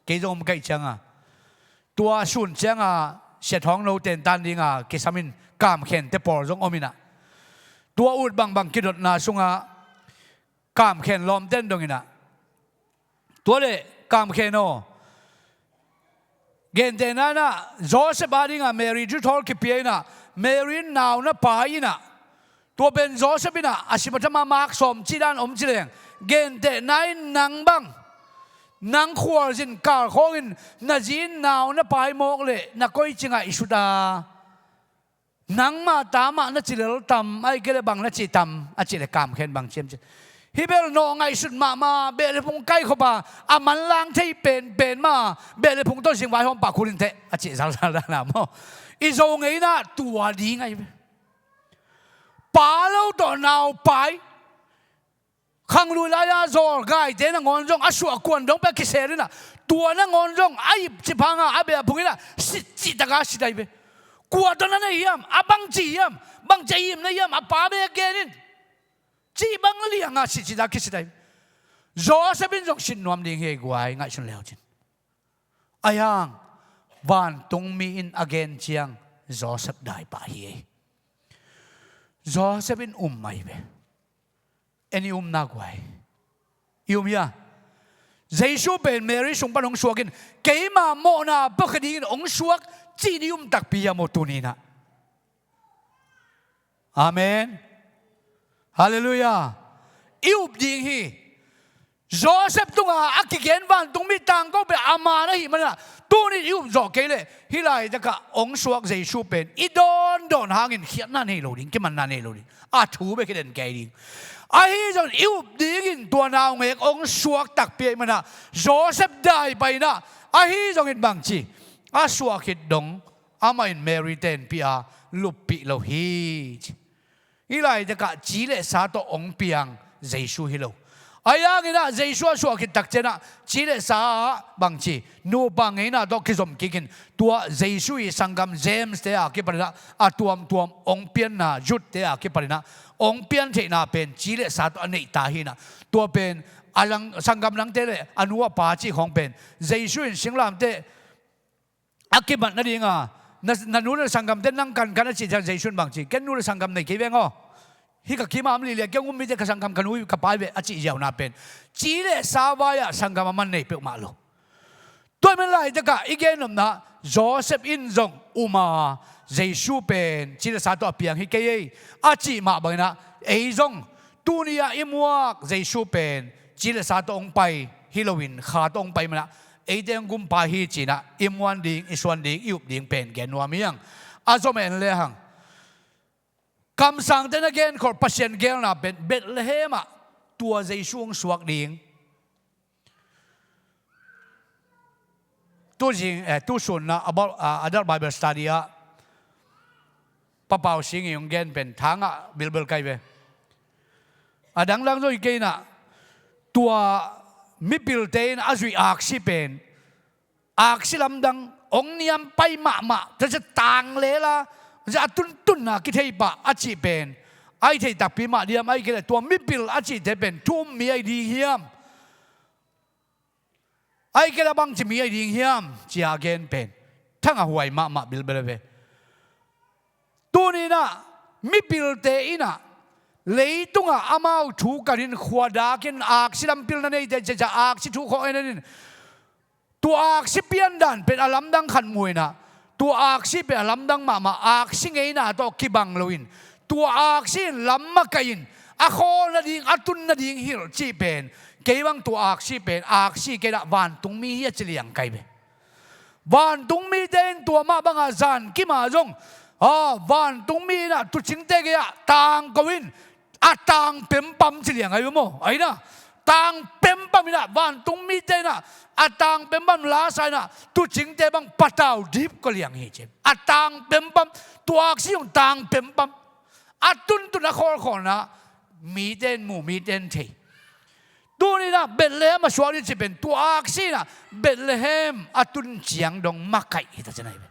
kei zong om kaih cianga, tua sun cianga Sia Thawng No tentan dinga kisam in kamkhente pawl zong om inah tua ut bangbang kidotna sungah kamkhen lawmten dong inah, tua le kamkhen aw, gentehna inah Joseph adinga Mary thuthawl kipia inah Mary in nau na pai inah, tua pen Joseph inah a sim a thama mak sawm cih dan om cileng, gentehna in nang bang, nang khualzin kal khawngin na zi in nau na pai mawk leh na koici ngaihsut a, nangmah ta mah na ci lel tam, ahih kei leh bang na cih tam a cih leh kamkhen bang ciam ci. Hih bel nawh ngaihsut mahmah, beh le phung kaikhop a, a manlang thei penpen mah, beh le phung tawh zingvai hawm pah khul in teh a cih zalzal dan a maw? I Zo ngeina tua ding ahi ve. Pa lo tawh nau pai, khanglui lai-a zawlgaite nangawn zong a suah kuan dong pia kisel inah, tua nangawn zong a ipcip hanga a beh a phung inah sit cihtaka sit ahi ve. Kua tawh na nei hiam? A bangci hiam? Bangci a imna hiam? A pa bek gen in. Cih bang lianga sit cihtaka kisit ahi ve. Joseph in zong sit nuam ding hi ei guai, ngaihsun leucin. Ahi hang, vantungmi in a gen ciang Joseph dai pah hi ei. Joseph in um mah hi ve. En i um nak guai. I um hia? Jesu pen Mary sung pan hong suak in, keima mawhna pawlkhat dingin hong suak cih i um takpi hia maw tuni inah? Amen. Halleluiah. I up ding hi. Joseph tunga a kigen vantungmi tangko pen ama na hih manah, tuni i up zawh kei leh hih laitakah hong suak Jesu pen i dawndawn hangin khiatna nei lo ding, kimanna nei lo ding. A thu bek hi den kei ding. Ahi zongin i up dingin tua naungek hong suak takpi ahih manah Joseph dai pah inah, ahi zongin bangci a suah khit dong amah in Mary tenpih a luppih lo hi ci. Hih laitakah ci le sa tawh hong piang Jesu hi lo. Ahi hanginah Jesu a suah khit takcianah ci le sa ah bangci nupa ngeina tawh kizom kikin, tua Jesu i sanggam James te a kipaninah a tuamtuam hong pianna, Jude te a kipaninah hong pian theihna pen ci le sa tawh a neihta hinah, tua pen a lang, sanggam langte le a nu a pa cih khawng pen Jesu in singlamteh a kimat nadinga, na, na nu le sanggamte nang kankan a cih ciang Jesu in bangci, ken nu le sanggam nei kei veng aw. Hih ka kimah om lileh kei hong um mite ka sanggam ka nu ka pa hi ve a cih ziauna pen ci le sa vai-ah sanggam a man nei peuhmah lo. Tua ahih man laitakah i gennopna Joseph in zong um a, Jesu pen ci le sa tawh a piang hi kei ei a cih mah banginah ei zong tuni-ah i muak Jesu pen ci le sa tawh hong pai hi loin kha tawh hong pai manah eite hong gumpa hi cinah i muan ding, i suan ding, i up ding pen gen nuam hiang. A zom en lehang kamsangte na genkhol Pasian geelna pen Bethlehem ah tua Jesu hong suak ding. Tuzing, eh, tusunna a, a, adult Bible study ah Papau Sing i hong gen pen thangah bilbel kai ve. A dangdang zong hi kei inah, tua mipilte in a zuih aksi pen aksi lamdang hong niam pai mahmah, tua cia tang lela, cia a tuntunna kithei pah a cih pen a i theih takpi mah diam, a i kei leh tua mipil a cihte pen thu um mi a i ding hiam? A i kei leh bangci mi a i ding hiam? Cia a gen pen thangah huai mahmah bilbel ve. Tuni inah mipilte inah leitungah amau thu kanin khuadakin aksi lampilna neite ciacia aksi thu khawh enin, tua aksi piandan pen a lamdang khat mu inah, tua aksi pen a lamdang mahmah, aksi ngeina tawh kibang loin tua aksi in lam makaih in a khawl nading, a tun nading hilh cih pen, kei bang tua aksi pen aksi kei dah vantungmi hi a ci liang kai ve. Vantungmite in tua mah banga zan kima zong, a, vantungmi inah tuucingte gei-ah tangko in a tang pempam ci liang ahi ve maw? Ahi inah tang pempam inah vantungmite inah a tang pempam lasa inah tuucingte bang patau dip ko liang hi ci. A tang pempam, tua aksi zong tang pempam. A tuntun a khawlkhawlna mite in mu, mite in thei. Tuni inah Bethlehem a suak ding cih pen tua aksi inah Bethlehem a tun ciang dong makaih hi ta cin ahi ve.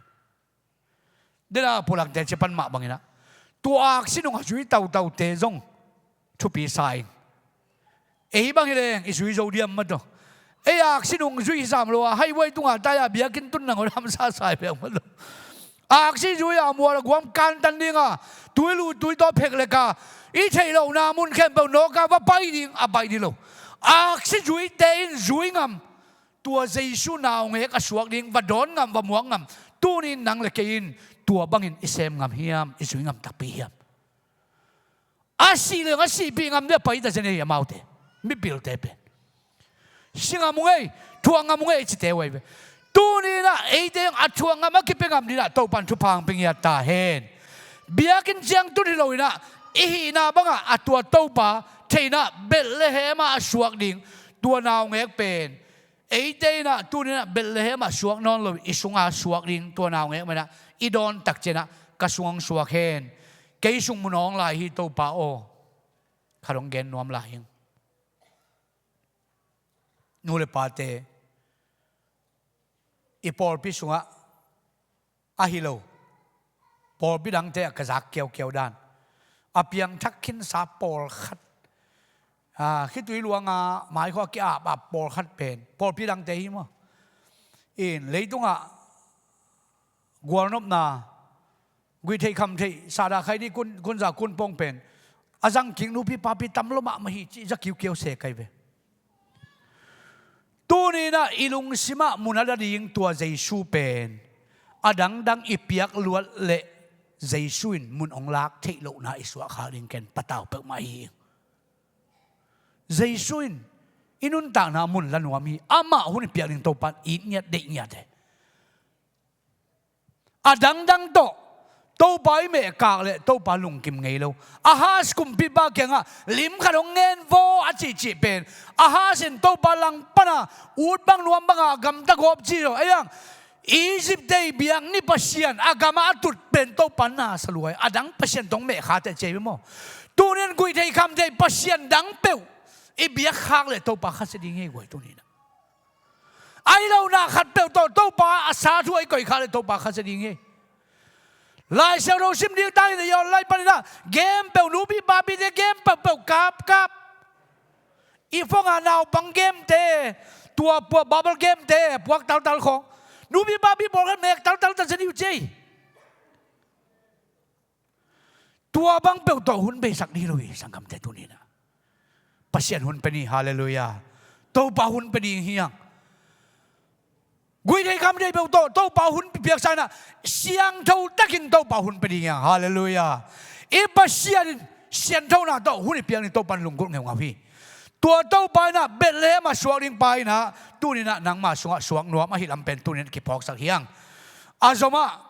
Dena pulakte ci pan mah banginah tua aksi nung a zui tautaute zong thupi sa in. Ei bang hi leng i zui zo diam mataw? Ei aksi nung zui hi sam lo a, highway tungah tai-a biakinn tun nangawn hamsa sa i pek mataw? Aksi zui a mual a guam kantan dinga, tui lu tui tawh phek leka i theih lohna mun khempeuh nawka va pai ding a pai ding lo. Aksi zuite in zui ngam, tua Jesu naungek a suak ding va dawn ngam, va muak ngam. Tunin nang le kei in tua bangin i sem ngam hiam, i zui ngam takpi hiam? A sih leng a sihpih ngam ding a pai ta zen ei amaute, mipilte pen. Si ngam ung ei, thuak ngam ung ei cite uh ahi ve. Tuni inah eite in a thuak ngam a kipia ngam dinah Topan thupha hong pia ngiat ta hen. Biakinn ciang tun hi lo inah i hihna bangah a tua Topa theihnah Bethlehem ah a suak ding tua naungek pen eite inah tuni inah Bethlehem ah suak nawn lo, i sunga suak ding tua naungek manah i dawn tak ciangin ah ka sung hong suak hen. Kei sung mun awng lai hi Topa aw. Khat hong gen nuam lai hi. Nu le pate, i pawlpi sungah ahi lo, pawlpi dangte ah ka zak kiaukiau dan, a piangthak khinsa pawlkhat, a, khitui luanga maikhua ki-ap a pawlkhat pen pawlpi dangte hi maw? In leitungah gualnopna, guihtheih khamtheih, sahdah khaih dih, kun, kunza kun pong pen a zangkik nupi papi tam lo mahmah hi cih za kiukiau se kai ve. Tuni-in ah i lungsimah mun a la ding tua Jesu pen a dangdang i piak luat leh Jesu in mun hong lak theih lohna i suahkhak ding ken patau peuhmah hi. Jesu in i nuntakna mun la nuam hi. Amah hun i piak ding Topa in it ngiat deih ngiat e. A dangdang tawh Topa i mehkak leh Topa lungkim ngei lo. Ahaz kumpipa kiangah lim khat hong ngen vaw a cihcih pen, Ahaz in Topa langpana ut bang nuam banga gamta gawp ci lo. Ei ang, Egypt te i biak ni pasian a gamah a tut pen Topa na sa lua hi. A dang pasian tawh hong mehkha teh ci hi maw? Tuni-in guihtheih khamtheih pasian dang peuh i biakkhak leh Topa khasia ding hi guai tuni-in ah. Ahi lo na khat peuh tawh Topa a sa thu a i koih khak leh Topa khasia ding hi. Lai Siangtho sim ding ta hi leh i online panin ah game peuh, nupi papite game peuhpeuh kapkap. I phone ah naupang game te, tua puak bubble game te puak taltal khawng, nupi papi pawlkhat mek taltal ta zen hi uh ci hi. Tua bang peuh tawh hun beisak ding lo hi sanggamte tuni-in ah. Pasian hun pe ni, halleluiah. Topa hun pe ding hi hang. Guihtheih khamtheih peuh tawh Topa hun piaksa-in ah, siangtho takin Topa hun pe ding hi hang, halleluiah. I Pasian in sianthona tawh hun i piak ding Topa in lunggulh ngeungau hi. Tua Topa in ah Bethlehem a suak ding pa in ah tuni-in ah nangma sungah suak nuam ahi lam pen tuni-in ah kiphawksak hi hang. A zomah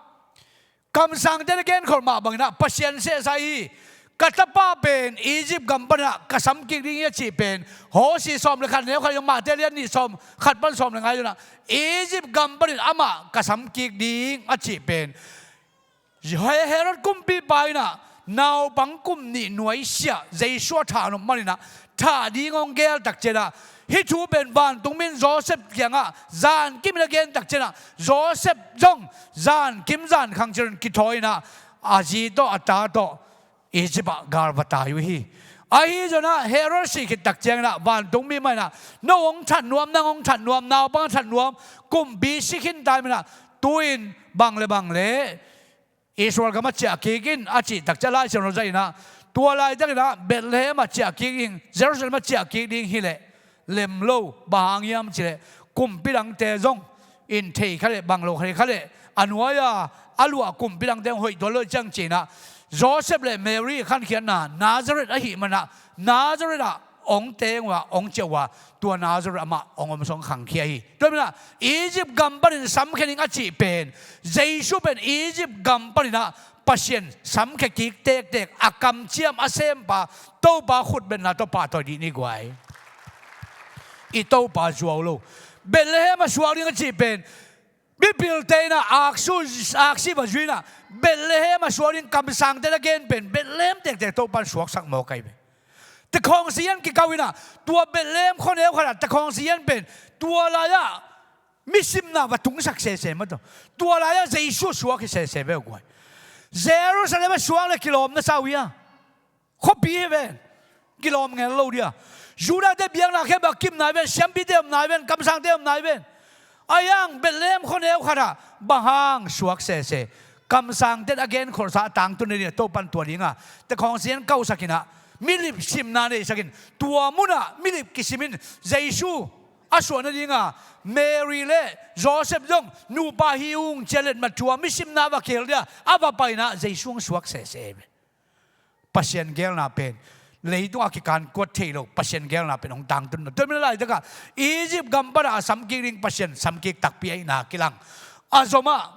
kamsangte na genkholh mah bangin ah Pasian sehsa hi. Ka tapa pen Egypt gam panin ah ka samkik ding hi a cih pen, Hosea sawm le khat neu khat, Matthai lian nih sawm khat pan sawm le nga ah, Egypt gam panin amah ka samkik ding a cih pen, He-, Herod kumpipa in ah naupang kum nih nuaisiah Jesu a thahnop manin ah thah ding hong geel tak ciangin ah, hih thu pen vantungmi in Joseph kiangah zankim in a gen tak ciangin ah, Joseph zong zankim zankhang ciangin kithawi in ah, a zi tawh a ta tawh Egypt ah gal va tai uh hi. Ahi zongin ah Herod sih khit tak ciangin ah vantungmi mah in ah, no hong that nuam, nang hong that nuam, naupang a that nuam, kumpi si khin tai manin ah, tu-in bang le bang le Israel gamah ciah kik in a cih tak ciang Lai Siangtho zah in ah, tua laitakin ah Bethlehem ah ciah kik ding, Jerusalem ah ciah kik ding hi leh lem lo, bang hang hiam cih leh kumpi dangte zong in thei kha leh, bang lo thei kha leh, a nuai-a a luah kumpi dangte hong hoih tuan lo ciang ci-in ah, Joseph le Mary khankhiatna Nazareth ahih manin ah, Nazareth ah hong teng uh a, hong ciah uh a, tua Nazareth amah hong omsawng khangkhia hi. Tua manin ah Egypt gam panin samkhia ning a cih pen, Jesu pen Egypt gam panin ah Pasian samkhia kik tektek, a kamciam a sempa Topa khutbetna tawh pahtawi dih ni guai. I Topa zuau lo. Bethlehem a suak ding a cih pen, mipilte in ah aksu, aksi va zui in ah, Bethlehem a suak ding kamsangte na gen pen Bethlehem tektek Topa in suaksak mawk ahi ve. Takhawng sian kikau in ah, tua Bethlehem khuaneu khat ah takhawng sian pen, tua lai-ah misimna va tungsak sese mah tawh, tua lai-ah Jesu suak hi sese ve uh guai. Jerusalem a suak le kilawm na sa uh hia? Khuapi hi ven. Kilawm ngel lo dia. Judahte biakna khempeuh a kim nai ven, siampite om nai ven, kamsangte om nai ven. Ahi hang Bethlehem khuaneu khat ah bang hang suak sese? Kamsangte in a genkholhsa a tangtun nading a Topa in tua ding a takhawng sian kausak in ah, milip simna neisak in, tua mun ah milip kisim in Jesu a suah nading a Mary le Joseph zong nupa hi ung ci-a letmat thu a misimna va khel dia a va pai in ah Jesu hong suak sese ve. Pasian geelna pen leitung a kikan kuat thei lo, Pasian geelna pen hong tangtun lo. Tua manin laitak ah Egypt gam pan a samkik ding Pasian samkik takpi ahihna kilang. A zomah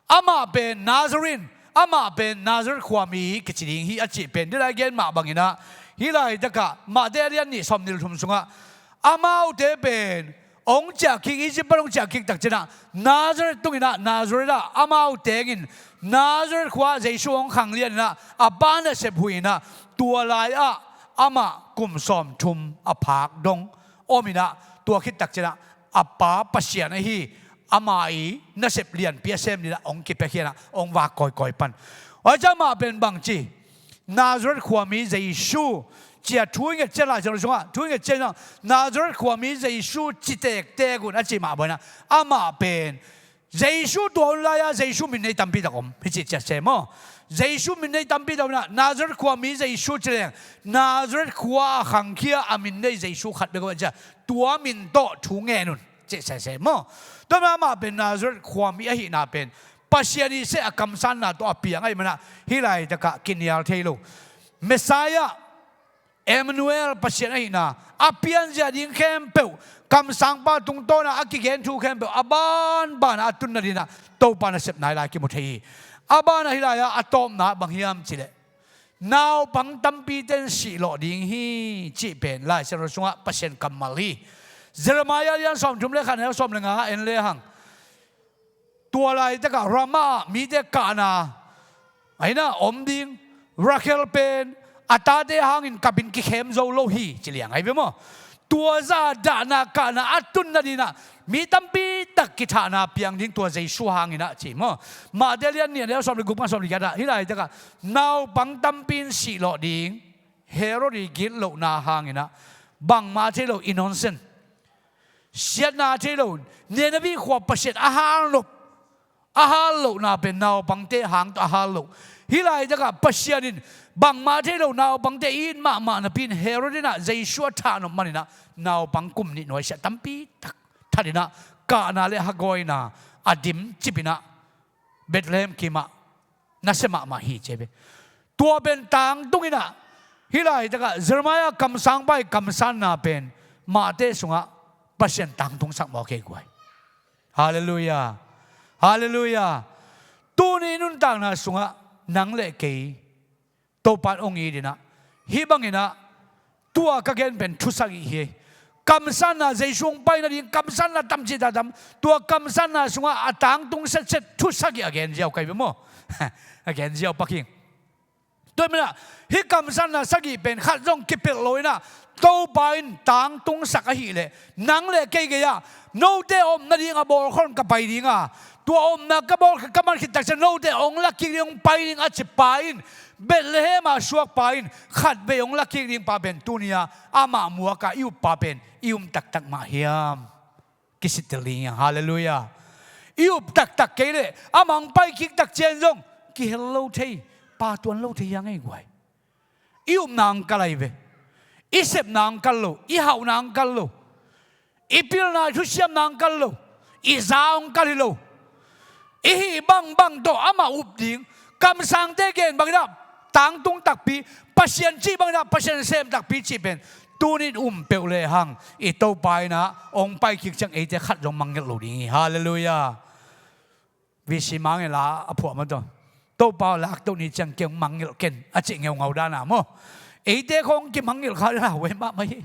amah pen Nazarene, amah pen Nazareth khuami kici ding hi a cih pen, nidang a gen mah bangin ah, hih laitak ah Matthai a lian nih sawmnih le thum sungah amaute pen hong ciahkik, Egypt pan hong ciahkik takcianah Nazareth tunginah, Nazareth ah amau tengin Nazareth khua Jesu hong khanglianinah a pa nasep huihinah, tua lai-ah amah kum sawmthum a phak dong ominah, tua khit takcianah a pa Pasian ahi ama i nasep lianpi a sem dinah hong kipia khianah hong vak kawikawi pan. Ahi ciah amah pen bangci, Nazareth khuami Jesu ci-a thu i ngetcian, Lai Siangtho sungah thu i ngetcian, Nazareth khuami Jesu ci tektek un a cih mah bangin ah, amah pen Jesu tua hun lai-a Jesu min nei tampi tak om hi cih ciat se maw. Jesu min nei tampi tak om inah, Nazareth khuami Jesu ci leng, Nazareth khua a khangkhia a min nei Jesu khat bek om a, tua min tawh thu ngen un cih sese maw. Tua mah amah pen Nazareth khuami ahihna pen Pasian ihseh a kamsanna tawh a piang ahih manah hih laitakah kinial thei lo. Messiah, Emmanuel, Pasian ahihna a pianzia ding khempeuh, kamsangpa tungtawna a kigen thu khempeuh a banbanah a tun nadinah Topa nasepna hih lai kimu thei hi. A banah hih lai-ah a tawpna bang hiam cileh, naupang tampite in sihlawh ding hi cih pen Lai Siangtho sungah Pasian kammal hi. Jeremiah lian sawmthum le khat, neu sawm le nga en lehang, tua laitakah Ramah ah mite kahna aina om ding, Rachel pen a tate hangin kapin kikhem zo lo hi ci liang ahi ve maw. Tua zah dahna kahna a tun nadinah mi tampi tak kithahna piang ding tua Jesu hanginah ci maw. Matthai lian nih, neu sawm le guk pan sawm le giat ah hih laitakah naupang tampi in sihlawh ding, Herod i gitlohna hanginah bangmah thei lo, innocent, siatna thei lo, Nineveh khua Pasian a hal nop, a hal lohna pen naupangte hang tawh a hal loh. Hih laitakah Pasian in bangmah thei lo naupangte it mahmah napi in Herod inah Jesu a thah nop maninah naupang kum nih nuaisiah tampi tak thatinah kahna le hagawina a dimcipinah Bethlehem kimah nasia mahmah hi ci ve. Tua pen tangtunginah hih laitakah Jeremiah kamsangpa i kamsanna pen Matthai sungah Pasian tangtungsak mawk hi guai. Halleluiah. Halleluiah. Tuni nuntakna sungah nang le kei Topa in hong it inah, hih banginah tua ka gen pen thusak ih hi. Kamsanna Jesu hong pai nading kamsanna tam cih ta tam, tua kamsanna sungah a tangtung setset thusak ih a gen ziau kai ve maw. A gen ziau pak ing. Tua hi manah hih kamsanna sagih pen khat zong kipelh lo inah Topa in tangtungsak ahileh nang le kei gei-ah note om nading a bawlkhawm ka pai dinga, tua omna ka bawl ka man khit takciang note hong lakik ding hong pai ding a ci pa in, Bethlehem ah suakpa in khatvei hong lakik ding pa pen tuni-a amah muaka i uppa pen i um taktak mah hiam? Kisittel ding hiang. Halleluiah. I up taktak kei leh amah hong paikik takciang zong kihel lo thei, patuan lo thei hiang ei guai. I upna hong kal ahi ve. I sepna hong kal lo, i hauhna hong kal lo, i pilna i thusiamna hong kal lo, i za hong kal hi lo. I hih bangbang tawh amah up ding, kamsangte gen banginah tangtung takpi, Pasian cih banginah Pasian sem takpi cih pen tunin um peuh lehang i Topa inah hong paikik ciang eite khat zong mangngilh lo ding hi. Halleluiah. V C mangngilh a phuah mataw, Topa aw laktoh ni ciang kei hong mangngilh ken a cih ngeungau dana maw. Eite khawng kimangngilh kha dana huai mahmah hi.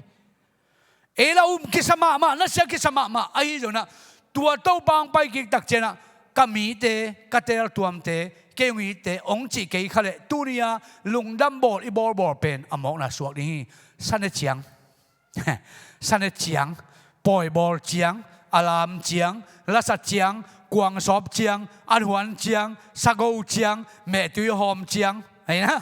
Ei la um kisa mahmah, nasia kisa mahmah ahi zonah tua Topa hong paikik takcianah ka mite, ka teeltuamte, kei hong itte hong cih kei kha leh tuni-a lungdam bawl i bawlbawl pen a mawkna suak ding hi. Sane ciang, sane ciang, pawibawl ciang, alam ciang, lasa ciang, kuangsawp ciang, anhuan ciang, sago ciang, mehtui hawm ciang, aina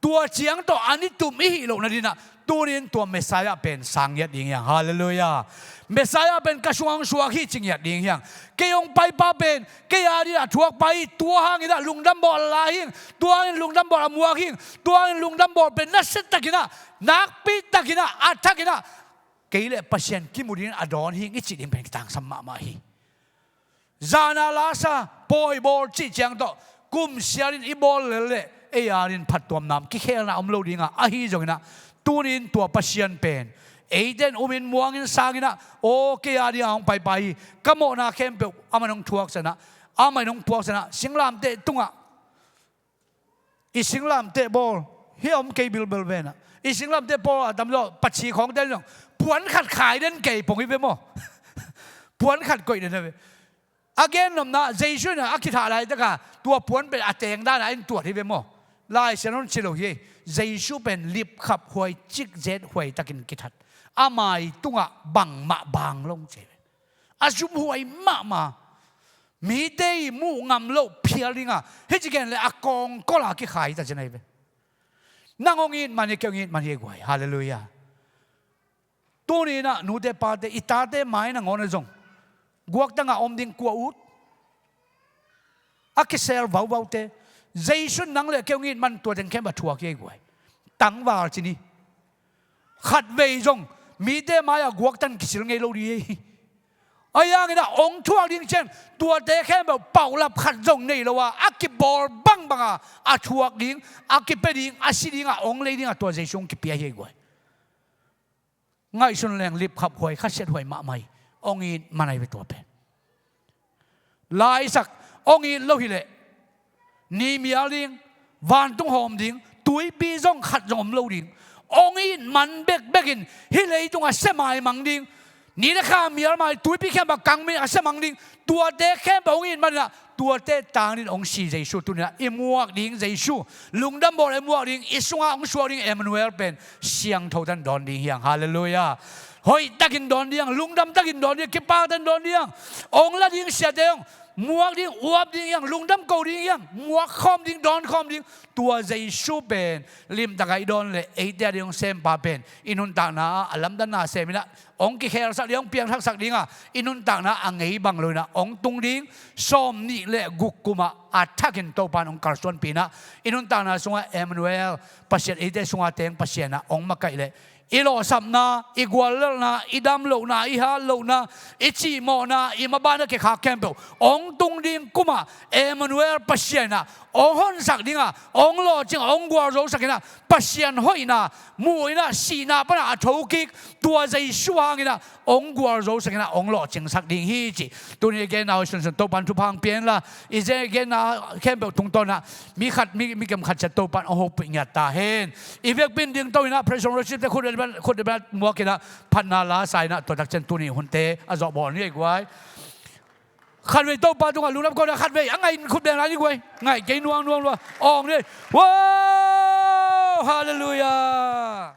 tua ciang tawh a ni tum i hih loh nadinah tunin tua Messiah pen sang ngiat ding hiang. Halleluiah. Messiah pen ka sungah hong suak hi ci ngiat ding hiang. Kei hong paipa pen kei a dinah thuakpa hi, tua hanginah lungdam bawl a la hing, tua hangin lungdam bawl a muak hing, tua hangin lungdam bawl pen nasiatakinah, nakpitakinah, a thakinah kei le Pasian kimu dingin a dawn hing i cih ding pen kitangsam mahmah hi. Zana lasa pawi bawl cih ciang tawh kum sialin i bawl lel leh ei adin phattuamna om, kikhelna om lo dinga, ahi zonginah tunin tua Pasian pen eite in umin muangin sanginah, aw kei a dinga hong paipai hi, ka mawhna khempeuh amah in hong thuaksanah, amah in hong puaksanah, singlamteh tungah i singlamteh bawl hi a om kei bilbel venah, i singlamteh bawl a tamzaw paci khawngte in zong puan khat khai den kei pong hi ve maw. Puan khat koih den a ve. A gen nopna, Jesu in a kithah laitaka tua puan pen a teng dan a in tuat hi ve maw? Lai Siangtho in ci lo hi. Jesu pen lipkhap huai, cikzet huai takin kithat. A mai tungah bangmah bang lo ci hi ve. A zumhuai mahmah. Mite i muh ngam loh phial dinga hih ci gen le a kawngkol a kikhai ta ci na hi ve. Nang hong it man hi, kei hong it man hi guai. Halleluiah. Tuni in ah nute pate, i tate mai nangawn ah zong guaktang a om ding kua ut, a kisel vauvaute, Jesu in nang le kei hong it man tua teng khempeuh a thuak hi ei guai. Tangval ci ni. Khatvei zong mite mai-ah guaktang kisil ngei lo ding hi ei. Ahi hangin ah hong thuak ding ciang tuate khempeuh paulap khat zong nei lo a, a kibawl bangbang a, a thuak ding, a kipia ding, a si ding a, hong lei ding a tua Jesu hong kipia hi ei guai. Ngaihsun leng lipkhap huai, khasiat huai mahmah hi. Hong it man ahi ve tua pen. Laisak hong it lo hileh ni mial ding, vantung hawm ding, tuipi zong khat zong om lo ding. Hong it man bekbekin hih leitung a sia maimang ding. Ni le kha mial mai, tuipi khempeuh a kang mi a sia mang ding. Tuate khempeuh hong it man in ah tuate tangin hong si Jesu tuni in ah i muak ding Jesu. Lungdam bawl i muak ding, i sungah hong suak ding Emmanuel pen siangtho tan dawn ding hi hang. Halleluiah. Hoih takin dawn ding, lungdam takin dawn ding, kipak takin dawn ding. Hong la ding siate hong muak ding, uap ding hi hang, lungdam ko ding hi hang, muak khawm ding, dawn khawm ding. Tua Jesu pen limtak a i dawn le eite a ding hong sempa pen i nuntakna ah a lamdanna sem in ah hong kikhelsak ding, hong piangthaksak ding a, i nuntakna a ngei bang lo in ah hong tung ding. Sawm nih le guk kum ah a thakin Topa in hong kalsuanpih in ah i nuntakna sungah Emmanuel, Pasian eite sungah teng Pasian ah hong makaih leh i lawhsapna, i guallelhna, i damlohna, i hatlohna, i cihmawhna, i maban a kikhak khempeuh hong tung ding kum ah Emmanuel Pasian in ah hong honsak ding a, hong lawhcing, hong gualzosak in ah, Pasian hoihna mu in ah, sihna pan a thokik tua Jesu hangin ah hong gualzosak in ah hong lawhcingsak ding hi cih tuni i genna hoih sunsun Topa in thupha hong pia inla, i genna khempeuh tungtawn ah mi khat, mi, mi kem khat ciat Topa in hong hopih ngiat ta hen. I vekpi in dingto in ah praise and worship te khut, khut muak in ah phatna la sa in ah tua takciang tuni hunte a zawh bawl ni ei guai. Khatvei Topa tungah lungdam ko in ah khatvei a ngaih khut beng lai ni guai. Ngaih kei nuang nuang lua. Awng ni. Wow! Halleluiah.